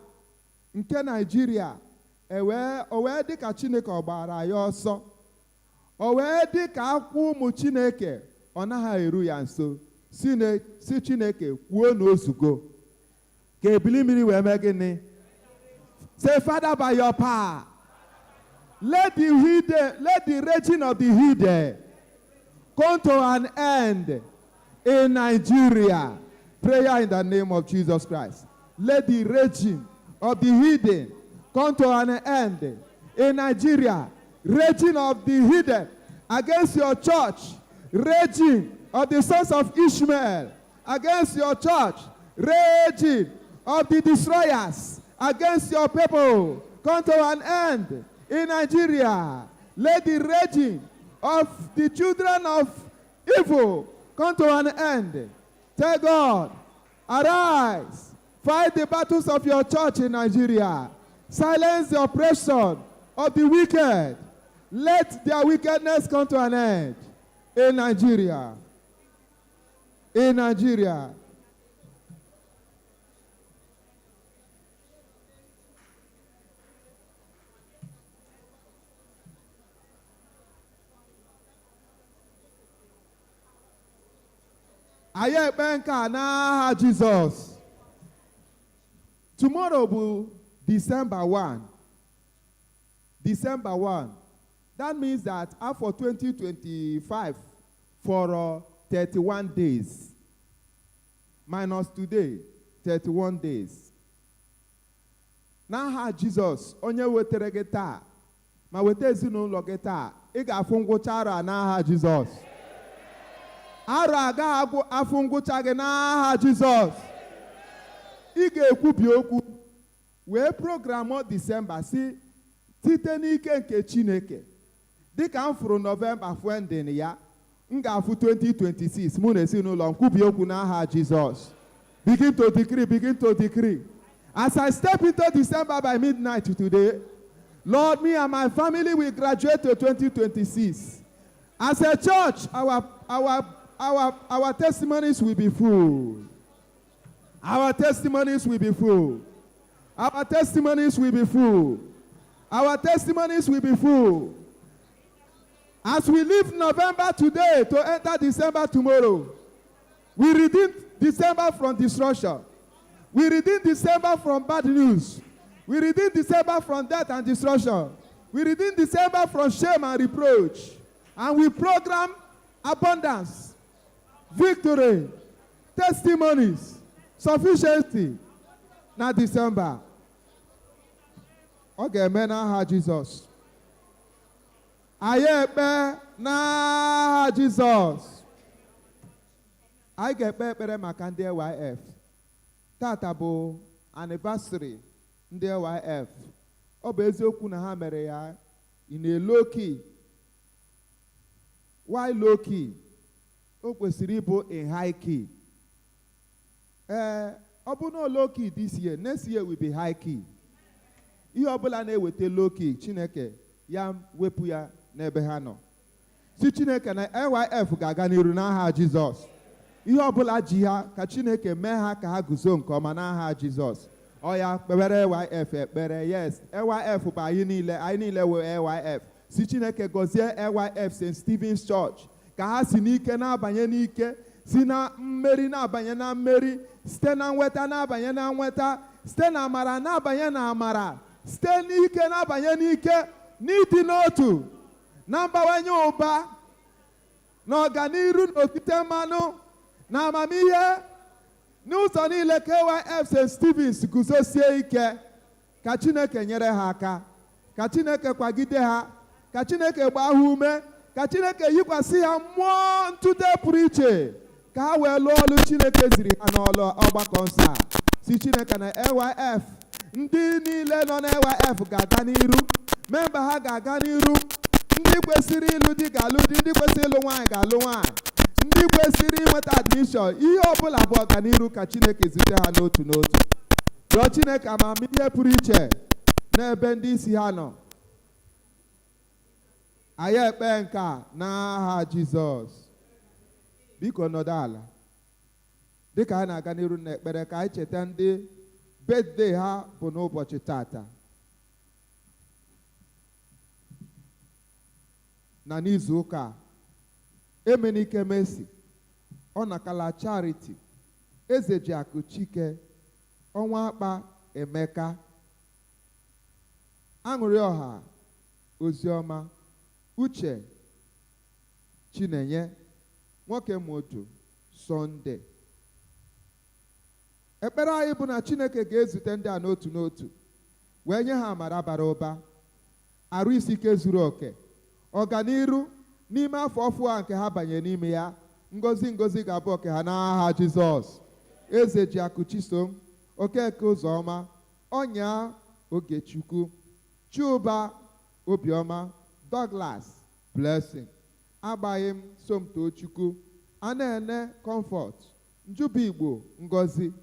nke Naijiria ewee o wee dị ka Chineke ọ gbara ya ọsọ, o wee dị ka akwụ ụmụ Chineke ọ naghị eru ya nso, si Chineke kwuo na ozugo ka ebili mmiri wee mee gịnị? Say, "Father, by your power, let the heathen, let the raging of the heathen come to an end in Nigeria." Prayer in the name of Jesus Christ. Let the raging of the heathen come to an end in Nigeria. Raging of the heathen against your church, raging of the sons of Ishmael against your church, raging of the destroyers against your people come to an end in Nigeria. Let the raging of the children of evil come to an end. Tell God, "Arise, fight the battles of your church in Nigeria. Silence the oppression of the wicked. Let their wickedness come to an end in Nigeria." In Nigeria. Anyị ekpe nke a n'aha Jizọs. Tomorrow bụ December 1. December 1. That means that afọ 2025 for 31 days. Minus today, 31 days. N'aha Jizọs, onye wetara gị taa ma weta ezinụlọ gị taa, ị ga-afụ ngwụcha arọ a n'aha Jizọs. Arọ agaghị agwụ afụ ngwụcha gị n'aha Jizọs. Ị ga-ekwubi okwu wee program Disemba si site n'ike nke Chineke, dịka m fụrụ Nọvemba fụ ending ya, m ga-afụ 2026 mụ na ezinụlọ m. Kwubi okwu n'aha Jizọs. Begin to decree, begin to decree. "As I step into December by midnight today, Lord, me and my family will graduate to 2026. As a church, our testimonies will be full. Our testimonies will be full. Our testimonies will be full. Our testimonies will be full. As we leave November today to enter December tomorrow, we redeem December from destruction. We redeem December from bad news. We redeem December from death and destruction. We redeem December from shame and reproach. And we program abundance, victory, testimonies, sufficiency na December." Ọ ga-eme n'aha Jizọs. Anyị ekpe n'aha Jizọs. Anyị ga-ekpe ekpere maka ndị AYF. Tata bụ anniversary ndị AYF. Ọ bụ eziokwu na ha mere ya in a low key. Why low key? O kwesịrị ịbụ in high key. Ee, ọ bụ na low key this year, next year will be high key. Ihe ọbụla na-eweta low key, Chineke ya wepụ ya n'ebe ha nọ. Si Chineke na AYF ga-aga n'iru n'aha Jizọs. Ihe ọbụla ji ha, ka Chineke mee ha ka ha guzo nke ọma n'aha Jizọs. Ọ ya kpewere AYF ekpere. Yes, AYF bụ anyị niile, anyị niile wee AYF. Si Chineke gọzie AYF St. Stephen's Church ka ha si n'ike na-abanye n'ike, si na mmeri na-abanye na mmeri, site na nweta na-abanye na nweta, site na amara na-abanye na amara, site n'ike na-abanye n'ike, n'ịdị n'otu na mbawanye ụba na ọganiru na otite mmanụ na amamihe. N'ụzọ niile, KYF St. Stevens guzosie ike. Ka Chineke nyere ha aka, ka Chineke kwagide ha, ka Chineke gbaa ha ume, ka Chineke yikwasị ha mmụọ ntụte pụrụ iche, ka ha wee lụọ ọlụ Chineke ziri ha n'ọlụ ọgbakọ nsọ a. Si Chineke na AYF, ndị niile nọ na AYF ga-aga n'iru, member ha ga-aga n'iru. Ndị kwesịrị ịlụ di ga-alụ di, ndị kwesịrị ịlụ nwaanyị ga-alụ nwaanyị, ndị kwesịrị inweta admission, ihe ọbụla bụ ọganiru, ka Chineke zute ha n'otu n'otu. Rịọ Chineke amamihe pụrụ iche n'ebe ndị isi ha nọ. Anyị ekpe nke a n'aha Jizọs. Biko nọdụ ala. Dịka anyị na-aga n'iru n'ekpere, ka anyị cheta ndị birthday ha bụ n'ụbọchị tata na n'izu ụka a. Emenike Messi, Ọnakala Charity, Ezejiakụ Chike, Ọnwa Akpa Emeka, Aṅụrị Ọha Oziọma, Uche Chinenye, Nwoke Moto Sọnde. Ekpere anyị bụ na Chineke ga-ezute ndị a n'otu n'otu wee nye ha amara bara ụba, arụ isi ike zuru oke, ọganiru n'ime afọ ọfụ a nke ha banye n'ime ya. Ngozi ngozi ga-abụ oke ha n'aha Jizọs. Eze Jiakụ Chisom, Okeke Ụzọma, Ọnya Ogechukwu, Chuba Obiọma, Douglas Blessing, Agbaghị m Somtochukwu, Anene Comfort, Njubigbo Ngozi,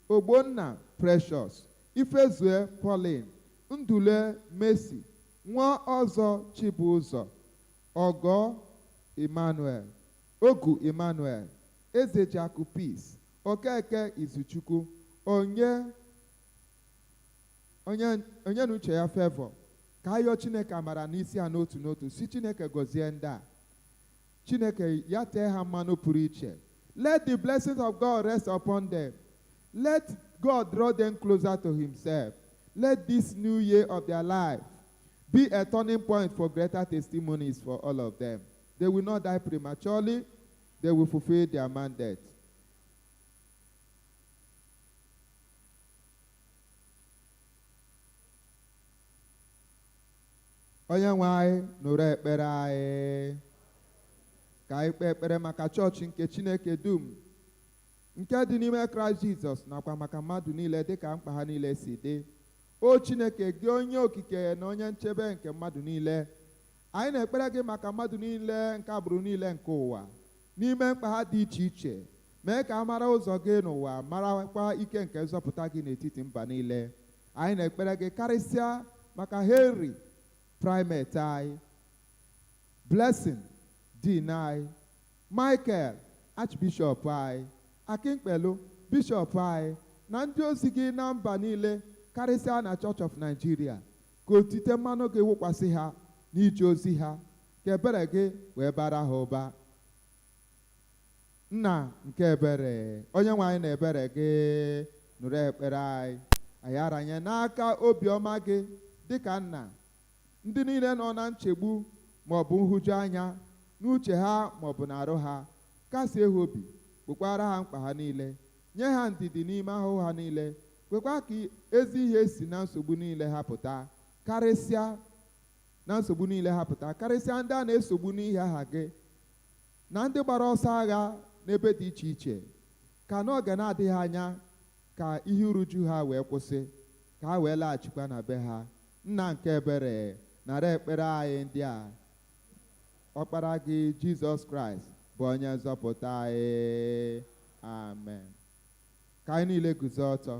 Ogbonna Precious, Ifezue Pauline, Ndule Messi, Nwa Ọzọ Chibụzọ, Ọgọ Emmanuel, Ogu Emmanuel, Ezejiakụ Peace, Okeke Izuchukwu, onye onye onye na uche ya Favor. Ka ayọ Chineke amara n'isi ha n'otu n'otu. Si Chineke gọzie ndị a. Chineke ya tee ha mmanụ pụrụ iche. Let the blessings of God rest upon them. Let God draw them closer to himself. Let this new year of their life be a turning point for greater testimonies for all of them. They will not die prematurely. They will fulfill their mandate. Onye nwe anyị, nụrụ ekpere anyị. Ka anyị kpee ekpere maka chọọchị nke Chineke dum nke dị n'ime Kraịst Jizọs, nakwa maka mmadụ niile dịka mkpa ha niile si dị. O Chineke, gị onye okike na onye nchebe nke mmadụ niile, anyị na-ekpere gị maka mmadụ niile nke agbụrụ niile nke ụwa n'ime mkpa ha dị iche iche. Mee ka a mara ụzọ gị n'ụwa, marakwa ike nke nzọpụta gị n'etiti mba niile. Anyị na-ekpere gị karịsịa maka Henry, primate anyị, Blessing, dean anyị, Michael, archbishop anyị, Akinkpelu, bishọp anyị, na ndị ozi gị na mba niile, karịsịa na Church of Nigeria. Ka otite mmanụ gị wụkwasị ha n'ije ozi ha, ka ebere gị wee bara ha ụba. Nna nke ebere, onye nwe anyị na ebere gị, nụrụ ekpere anyị. Anyị aranye n'aka obiọma gị dịka nna ndị niile nọ na nchegbu ma ọ bụ nhụju anya n'uche ha ma ọ bụ n'arụ ha. Kasie ha obi, kwekwara ha mkpa ha niile, nye ha ndidi n'ime ahụhụ ha niile, kwekwa ka ezi ihe si na nsogbu niile ha pụta, karịsịa na nsogbu niile ha pụta, karịsịa ndị a na-esogbu n'ihi aha gị na ndị gbara ọsọ agha n'ebe dị iche iche, ka n'oge na-adịghị anya ka ihe uruju ha wee kwụsị, ka ha wee laghachikwa na be ha. Nna nke ebere, nara ekpere anyị ndị a. Ọkpara gị Jizọs Kraịst bụ onye nzọpụta anyị. Amen. Ka anyị niile guzo ọtọ.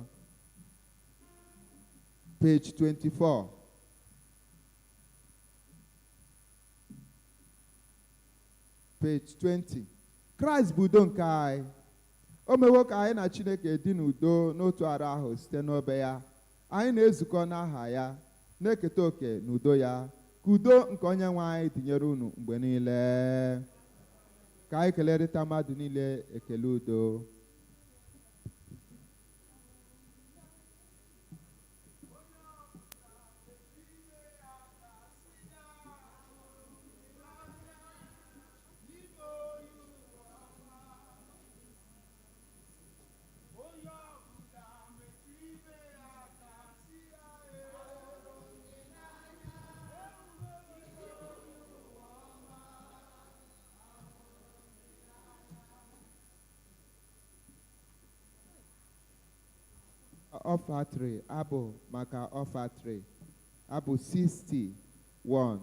Page 24. Page 20. Kraịst bụ udo nke anyị. O mewo ka anyị na Chineke dị n'udo n'otu arụ ahụ site n'obe ya. Anyị na-ezukọ n'aha ya, na-eketa oke n'udo ya. Ka udo nke Onye nwe anyị dịnyere unu mgbe niile. Ka anyị kelerịta mmadụ niile ekele udo. Offertory, abụ maka offertory, abụ 61.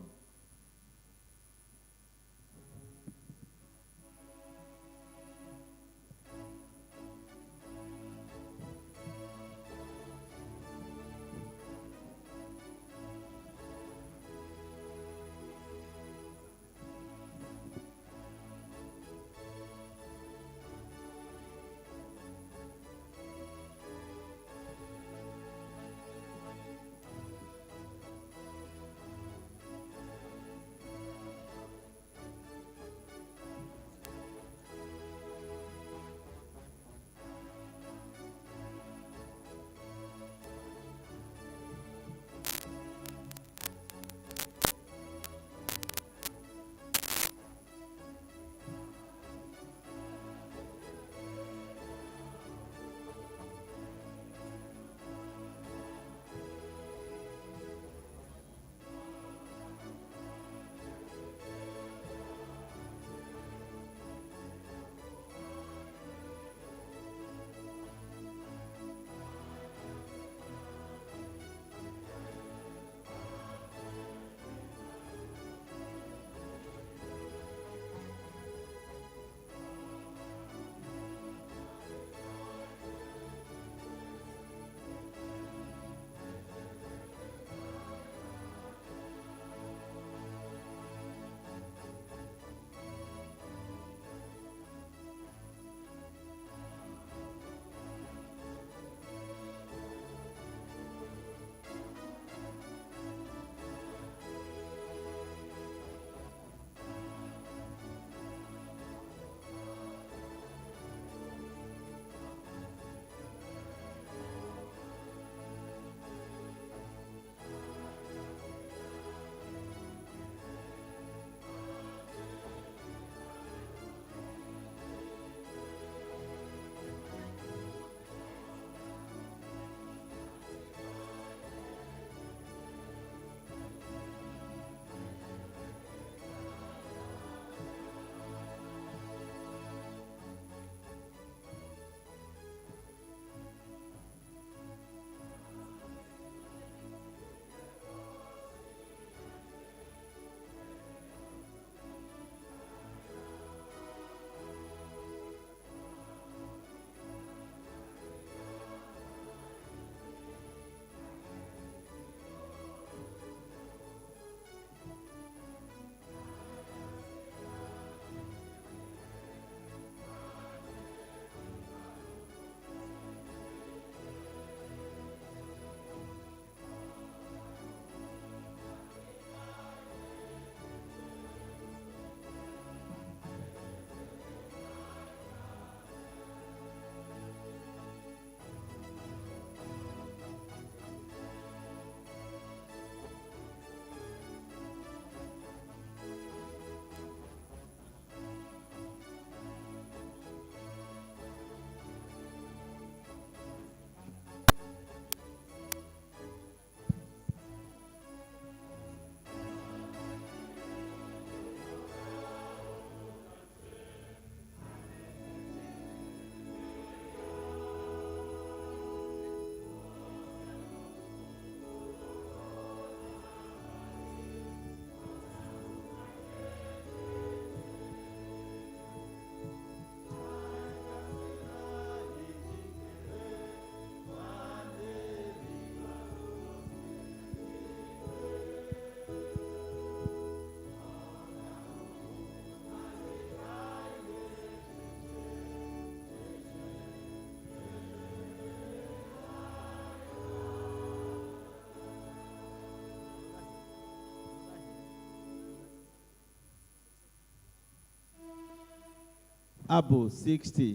Abụ 60,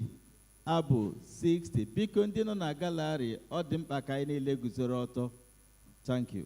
abụ 60. Biko, ndị nọ na gallery, ọ dị mkpa ka anyị niile guzoro ọtọ. Thank you.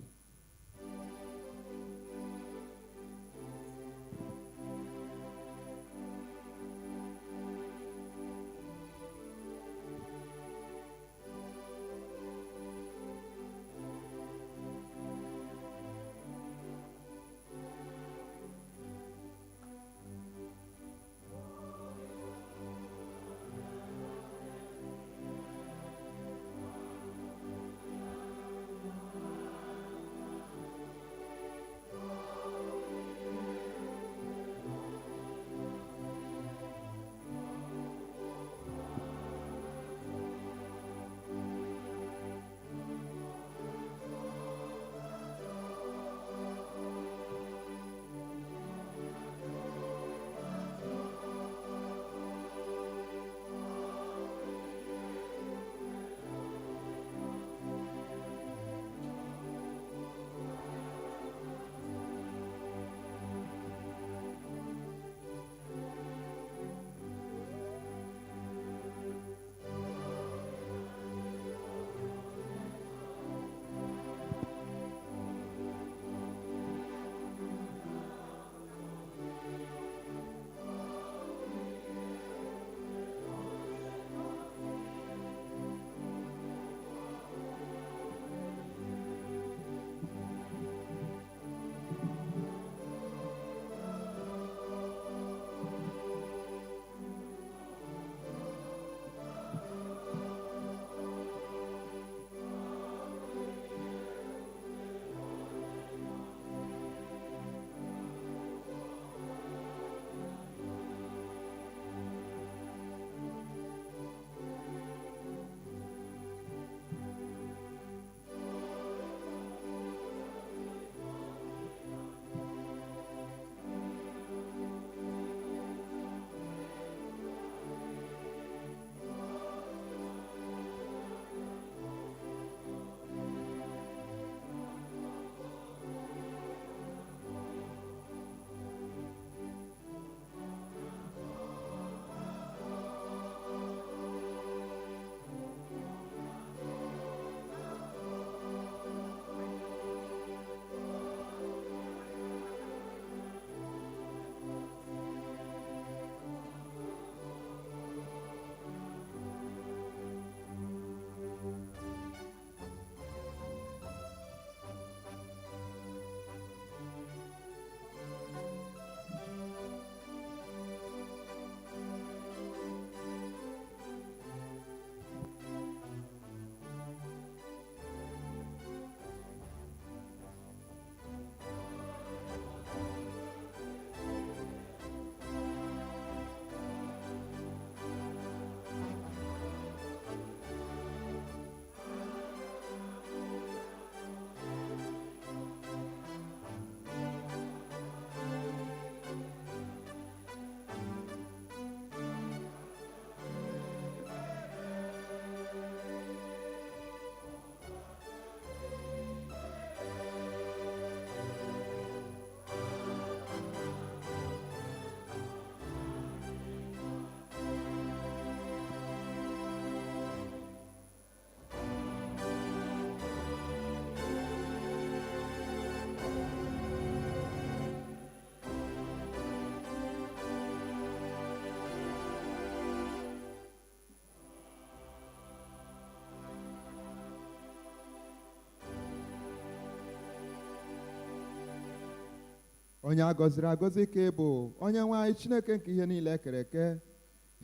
Onye a gọziri agọzi ka ị bụ, onye nwe anyị, Chineke nke ihe niile ekere eke.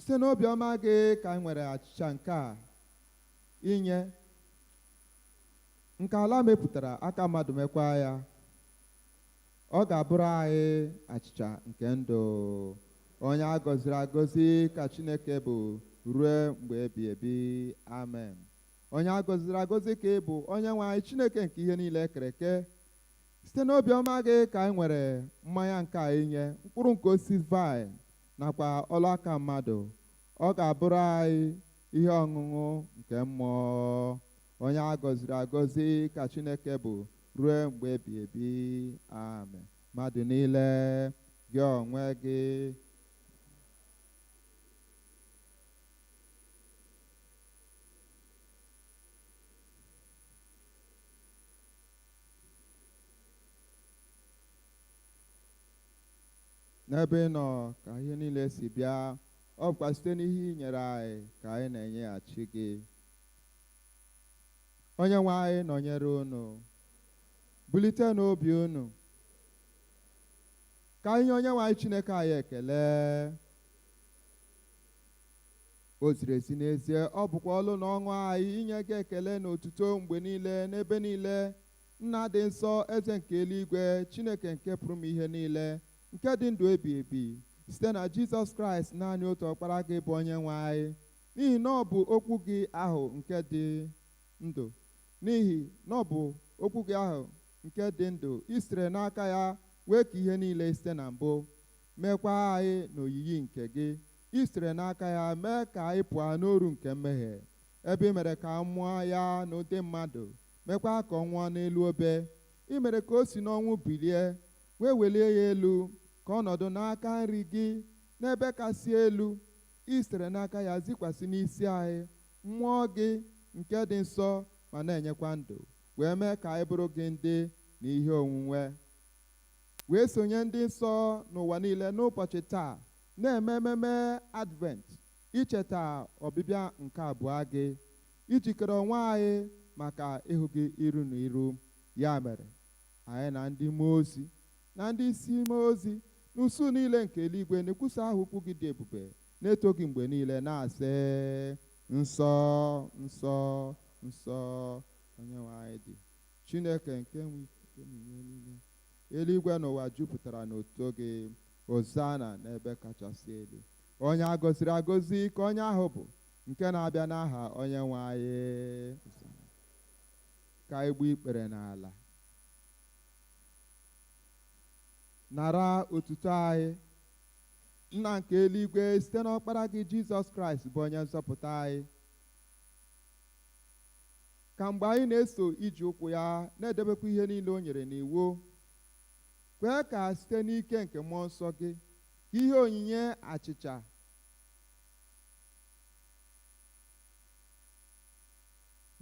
Site n'obiọma gị ka anyị nwere achịcha nke a inye, nke ala mepụtara, aka mmadụ mekwa ya. Ọ ga-abụrụ anyị achịcha nke ndụ. Onye a gọziri agọzi ka Chineke bụ ruo mgbe ebi ebi. Amen. Onye a gọziri agọzi ka ị bụ, onye nwe anyị, Chineke nke ihe niile ekere eke. Site n'obiọma gị ka anyị nwere mmanya nke a inye, mkpụrụ nke osisi vaịn nakwa ọlụ aka mmadụ. Ọ ga-abụrụ anyị ihe ọṅụṅụ nke mmụọ. Onye a gọziri agọzi ka Chineke bụ ruo mgbe ebi ebi. Amen. Mmadụ niile, gị onwe gị, n'ebe ị nọ ka ihe niile si bịa. Ọ bụkwa site n'ihe ị nyere anyị ka anyị na-enyeghachi gị. Onye nwe anyị nọnyere unu. Bulite n'obi unu. Ka anyị nye onye nwe anyị Chineke anyị ekele. O ziri ezi n'ezie, ọ bụkwa ọlụ na ọṅụ anyị inye gị ekele na otuto mgbe niile n'ebe niile, Nna dị nsọ, eze nke eluigwe, Chineke nke pụrụ ime ihe niile, nke dị ndụ ebi ebi, site na Jizọs Kraịst, naanị otu ọkpara gị, bụ onye nwe anyị. N'ihi na ọ bụ okwu gị ahụ nke dị ndụ, n'ihi na ọ bụ okwu gị ahụ nke dị ndụ, i sitere n'aka ya wee ka ihe niile site na mbụ, meekwa anyị n'oyiyi nke gị. I sitere n'aka ya mee ka anyị pụọ n'oru nke mmehie, ebe ị mere ka a mụọ ya n'ụdị mmadụ, mekwa ka ọ nwụọ n'elu obe. I mere ka o si n'ọnwụ bilie, wee welie ya elu ka ọ nọdụ n'aka nri gị n'ebe kasị elu. I sitere n'aka ya zikwasị n'isi anyị mmụọ gị nke dị nsọ ma na-enyekwa ndụ, wee mee ka anyị bụrụ gị ndị na ihe onwunwe, wee sonye ndị nsọ n'ụwa niile n'ụbọchị taa na-eme ememe Advent, icheta ọbịbịa nke abụọ gị, ijikere onwe anyị maka ịhụ gị iru na iru. Ya mere, anyị na ndị mmụọ ozi na ndị isi mmụọ ozi na usuu niile nke eluigwe na-ekwusa aha ukwu gị dị ebube, na-eto gị mgbe niile, na-asị: Nsọ, nsọ, nsọ, onyenwe anyị dị, Chineke nke nwe ike n'ihe niile. Eluigwe na ụwa jupụtara n'otuto gị. Hozana n'ebe kachasị elu. Onye a gọziri agọzi ka onye ahụ bụ nke na-abịa n'aha onyenwe anyị. Hozana. Ka anyị gbuo ikpere n'ala nara otuto anyị. Nna nke eluigwe, site n'ọkpara gị Jizọs Kraịst bụ onye nzọpụta anyị, ka mgbe anyị na-eso ije ụkwụ ya, na-edebekwa ihe niile o nyere n'iwu, kwee ka site n'ike nke mmụọ nsọ gị, ka ihe onyinye achịcha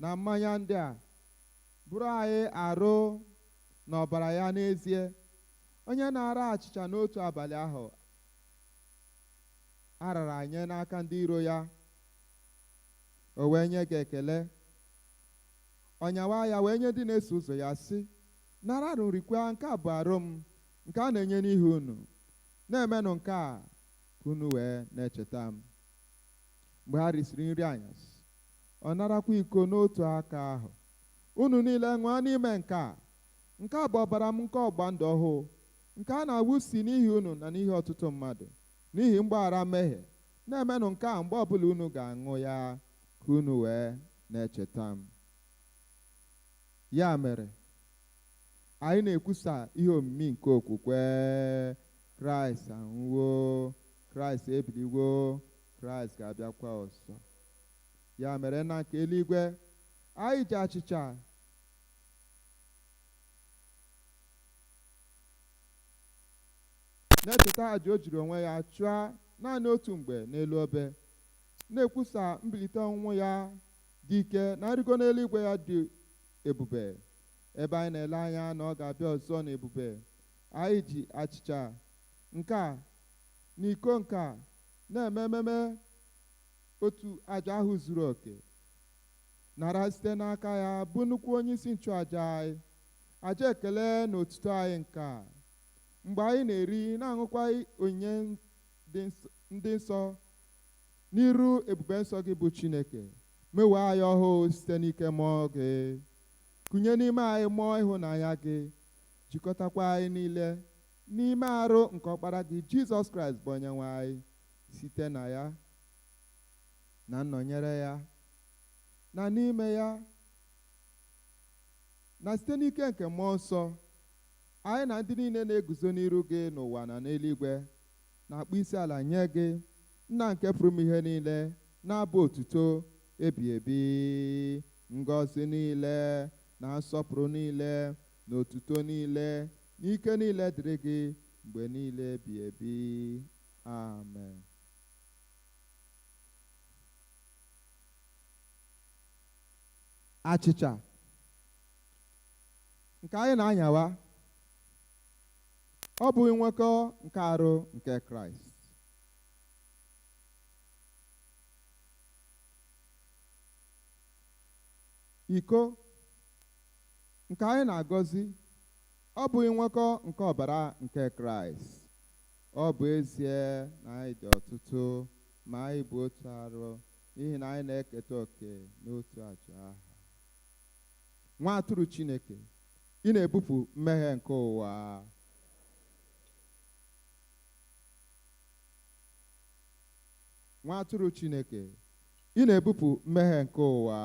na mmanya ndị a bụrụ anyị arụ na ọbara ya n'ezie. Onye na-ara achịcha n'otu abalị ahụ a rara nye n'aka ndị iro ya, o wee nye gị ekele, ọ nyawa ya wee nye ndị na-eso ụzọ ya, sị: "Naranụ, rikwa, nke a bụ arụ m nke a na-enye n'ihi unu. Na-emenụ nke a ka unu wee na-echeta m." Mgbe ha risiri nri anyasị, ọ narakwa iko n'otu aka ahụ: "Unu niile ṅụọ n'ime nke a. Nke a bụ ọbara m nke ọgba ndụ ọhụụ, nke a na-awụsi n'ihi unu na n'ihi ọtụtụ mmadụ, n'ihi mgbaghara mmehie. Na-emenụ nke a mgbe ọbụla unu ga-aṅụ ya, ka unu wee na-echeta m." Ya mere, anyị na-ekwusa ihe omimi nke okwukwe. Kraịst anwụwo, Kraịst ebiliwo, Kraịst ga-abịakwa ọzọ. Ya mere, nna nke eluigwe, anyị ji achịcha na-echeta aja o jiri onwe ya chụọ naanị otu mgbe n'elu obe, na-ekwusa mbilite ọnwụ ya dị ike na nrigo n'eluigwe ya dị ebube, ebe anyị na-ele anya na ọ ga-abịa ọzọ n'ebube. Anyị ji achịcha nke a na iko nke a na-eme ememe otu aja ahụ zuru oke. Nara site n'aka ya, bụ nnukwu onye isi nchụaja anyị, aja ekele na otuto anyị nke a. Mgbe anyị na-eri na-aṅụkwa onyinye ndị nsọ n'iru ebube nsọ gị bụ Chineke, mewaa anyị ọhụụ site n'ike mmụọ gị. Kụnye n'ime anyị mmụọ ịhụnanya gị, jikọtakwa anyị niile n'ime arụ nke ọkpara gị Jizọs Kraịst bụ Onyenwe anyị, site na ya na nnọnyere ya na n'ime ya na site n'ike nke mmụọ nsọ, anyị na ndị niile na-eguzo n'iru gị n'ụwa na n'eluigwe na-akpọ isi ala nye gị, Nna nke pụrụ ime ihe niile, na-abụ otuto ebi ebi, ngọzi niile na nsọpụrụ niile na otuto niile na ike niile dịrị gị mgbe niile ebi ebi. Amen. Achịcha nke anyị na-anyawa, ọ bụghị nwekọ nke arụ nke Kraịst? Iko nke anyị na-agọzi, ọ bụghị nwekọ nke ọbara nke Kraịst? Ọ bụ ezie na anyị dị ọtụtụ, ma anyị bụ otu arụ, n'ihi na anyị na-eketa oke n'otu àjà ahụ. Nwa atụrụ Chineke, ị na-ebupụ mmehie nke ụwa. Nwa atụrụ Chineke, ị na-ebupụ mmehie nke ụwa.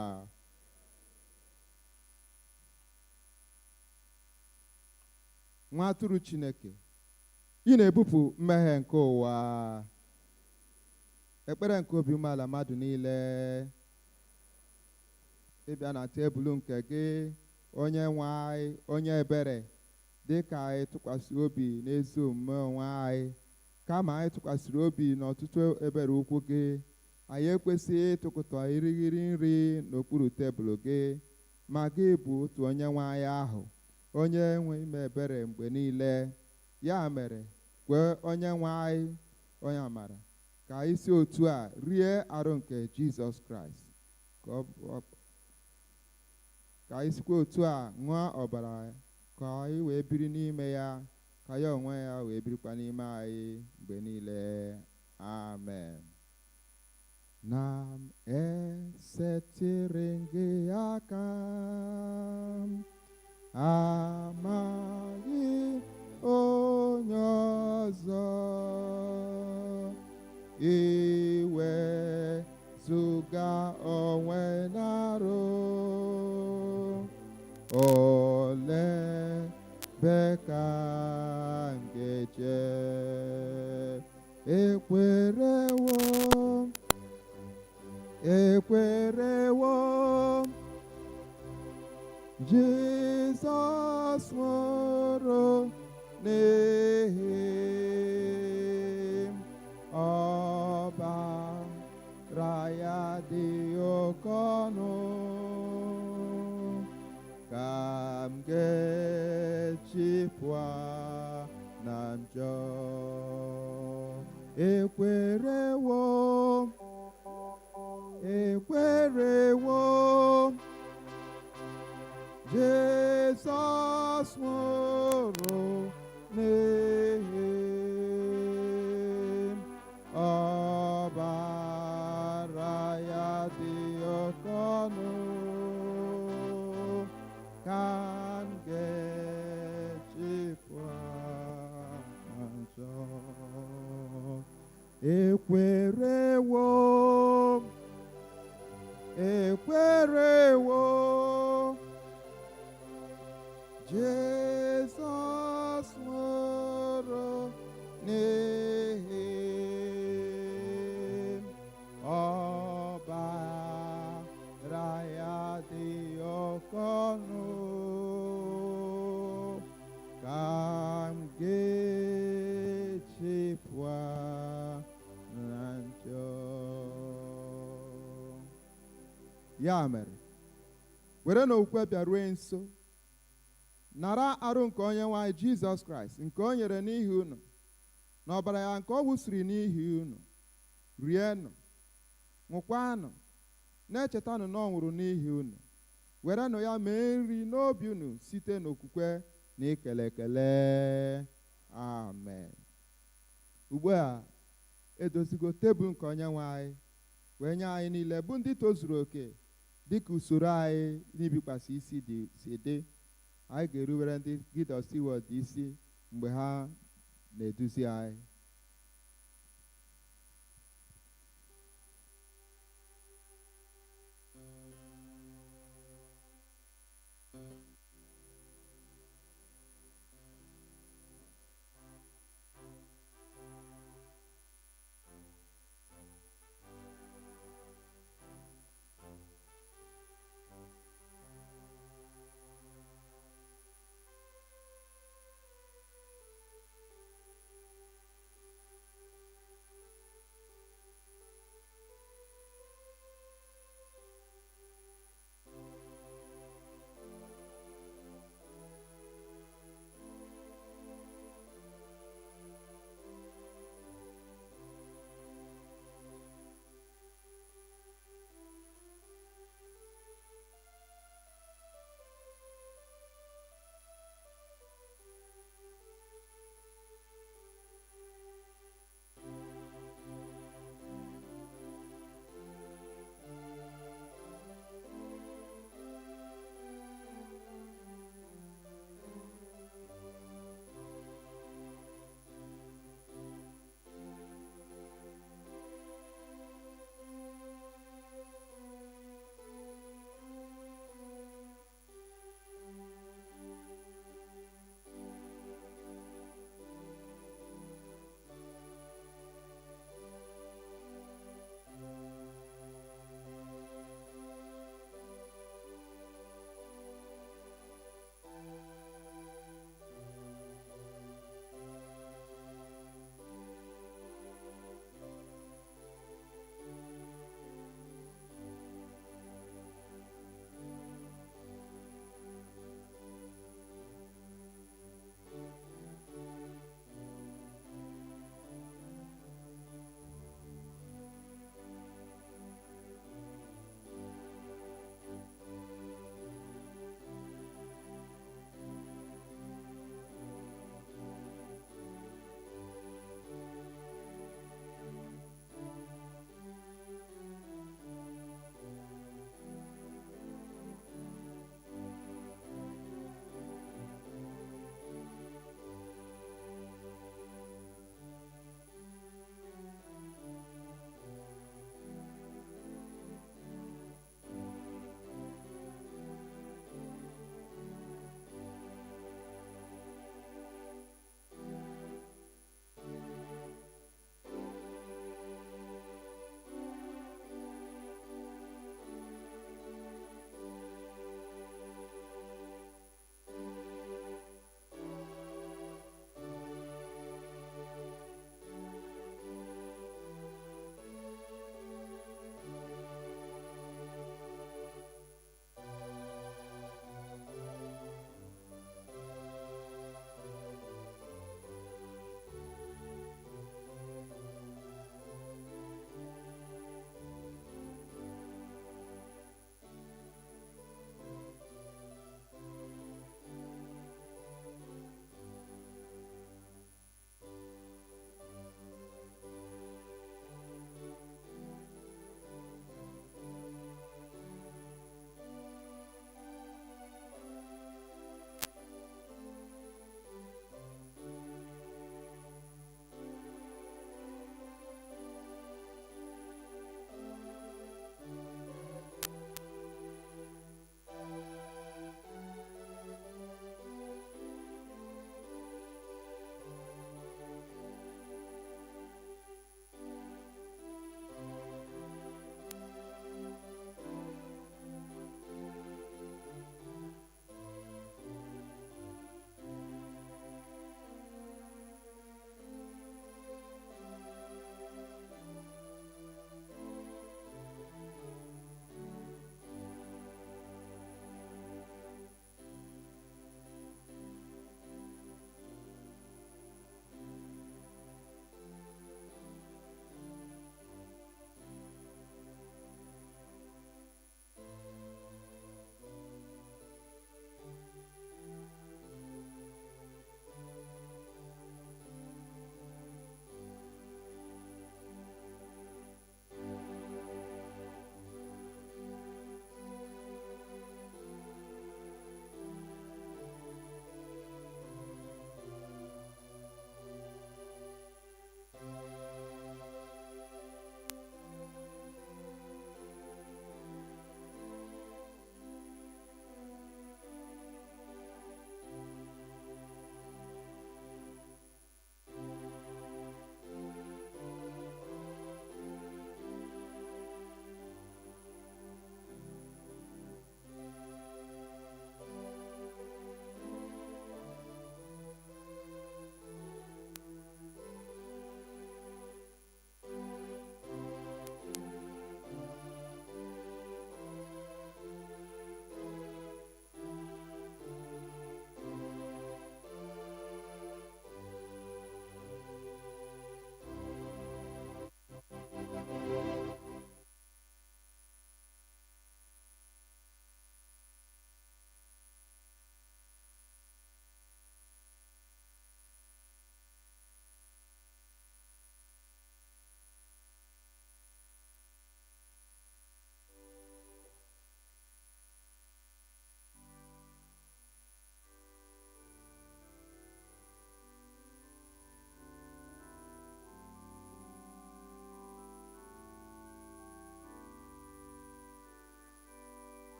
Nwa atụrụ Chineke, ị na-ebupụ mmehie nke ụwa. Ekpere nke obi umeala mmadụ niile. Ịbịa na tebụl nke gị, onye nwe anyị, onye ebere, dị ka anyị tụkwasị obi n'ezi omume onwe anyị, kama anyị tụkwasịrị obi n'ọtụtụ ebere ukwu gị, anyị ekwesịghị ịtụkọta irighiri nri n'okpuru tebụl gị, ma gị bụ otu onye nwe anyị ahụ, onye nwe ime ebere mgbe niile. Ya mere, kwee onye nwe anyị, onye amara, ka anyị si otu a rie arụ nke Jizọs Kraịst, ka anyị sikwa otu a ṅụọ ọbara, ka anyị wee biri n'ime ya, ka ya onwe ya wee birikwa n'ime anyị mgbe niile. Amen. Na m esetịrị gị aka m, amaghị onye ọzọ, iwe zụga onwe n'arụ, ole be ka m ga-eje? Ekwerewo, ekwerewo, Jizọs nwụrụ n'ihi m, ọbara ya dị oke ọnụ, ka m ga-eji pụọ na njọ. Ekwerewo, ekwerewo, Jizọs nwụrụ n'ihi m, ọbara ya dị oke ọnụ, ka m ga-eji pụọ na njọ. Ekwerewo, ekwerewo, Jizọs nwụrụ n'ihi m, ọbara ya dị oke ọnụ, ka m ga-eji pụọ na njọ. Ya mere, were n'okwukwe bịarue nso, nara arụ nke onye nwe anyị Jizọs Kraịst, nke o nyere n'ihi unu, na ọbara ya nke ọ wụsịrị n'ihi unu. Rienụ, ṅụkwanụ, na-echetanụ na ọ nwụrụ n'ihi unu. Werenụ ya mee nri n'obi unu site n'okwukwe na ikele ekele. Amen. Ugbu a edozigo tebụl nke Onyenwe anyị wee nye anyị niile bụ ndị tozuru oke dịka usoro anyị n'ibikwasị isi dị si dị. Anyị ga-erubere ndị Guild of Stewards isi mgbe ha na-eduzi anyị.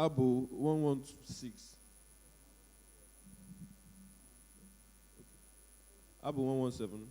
Abụ 116. Abụ 117.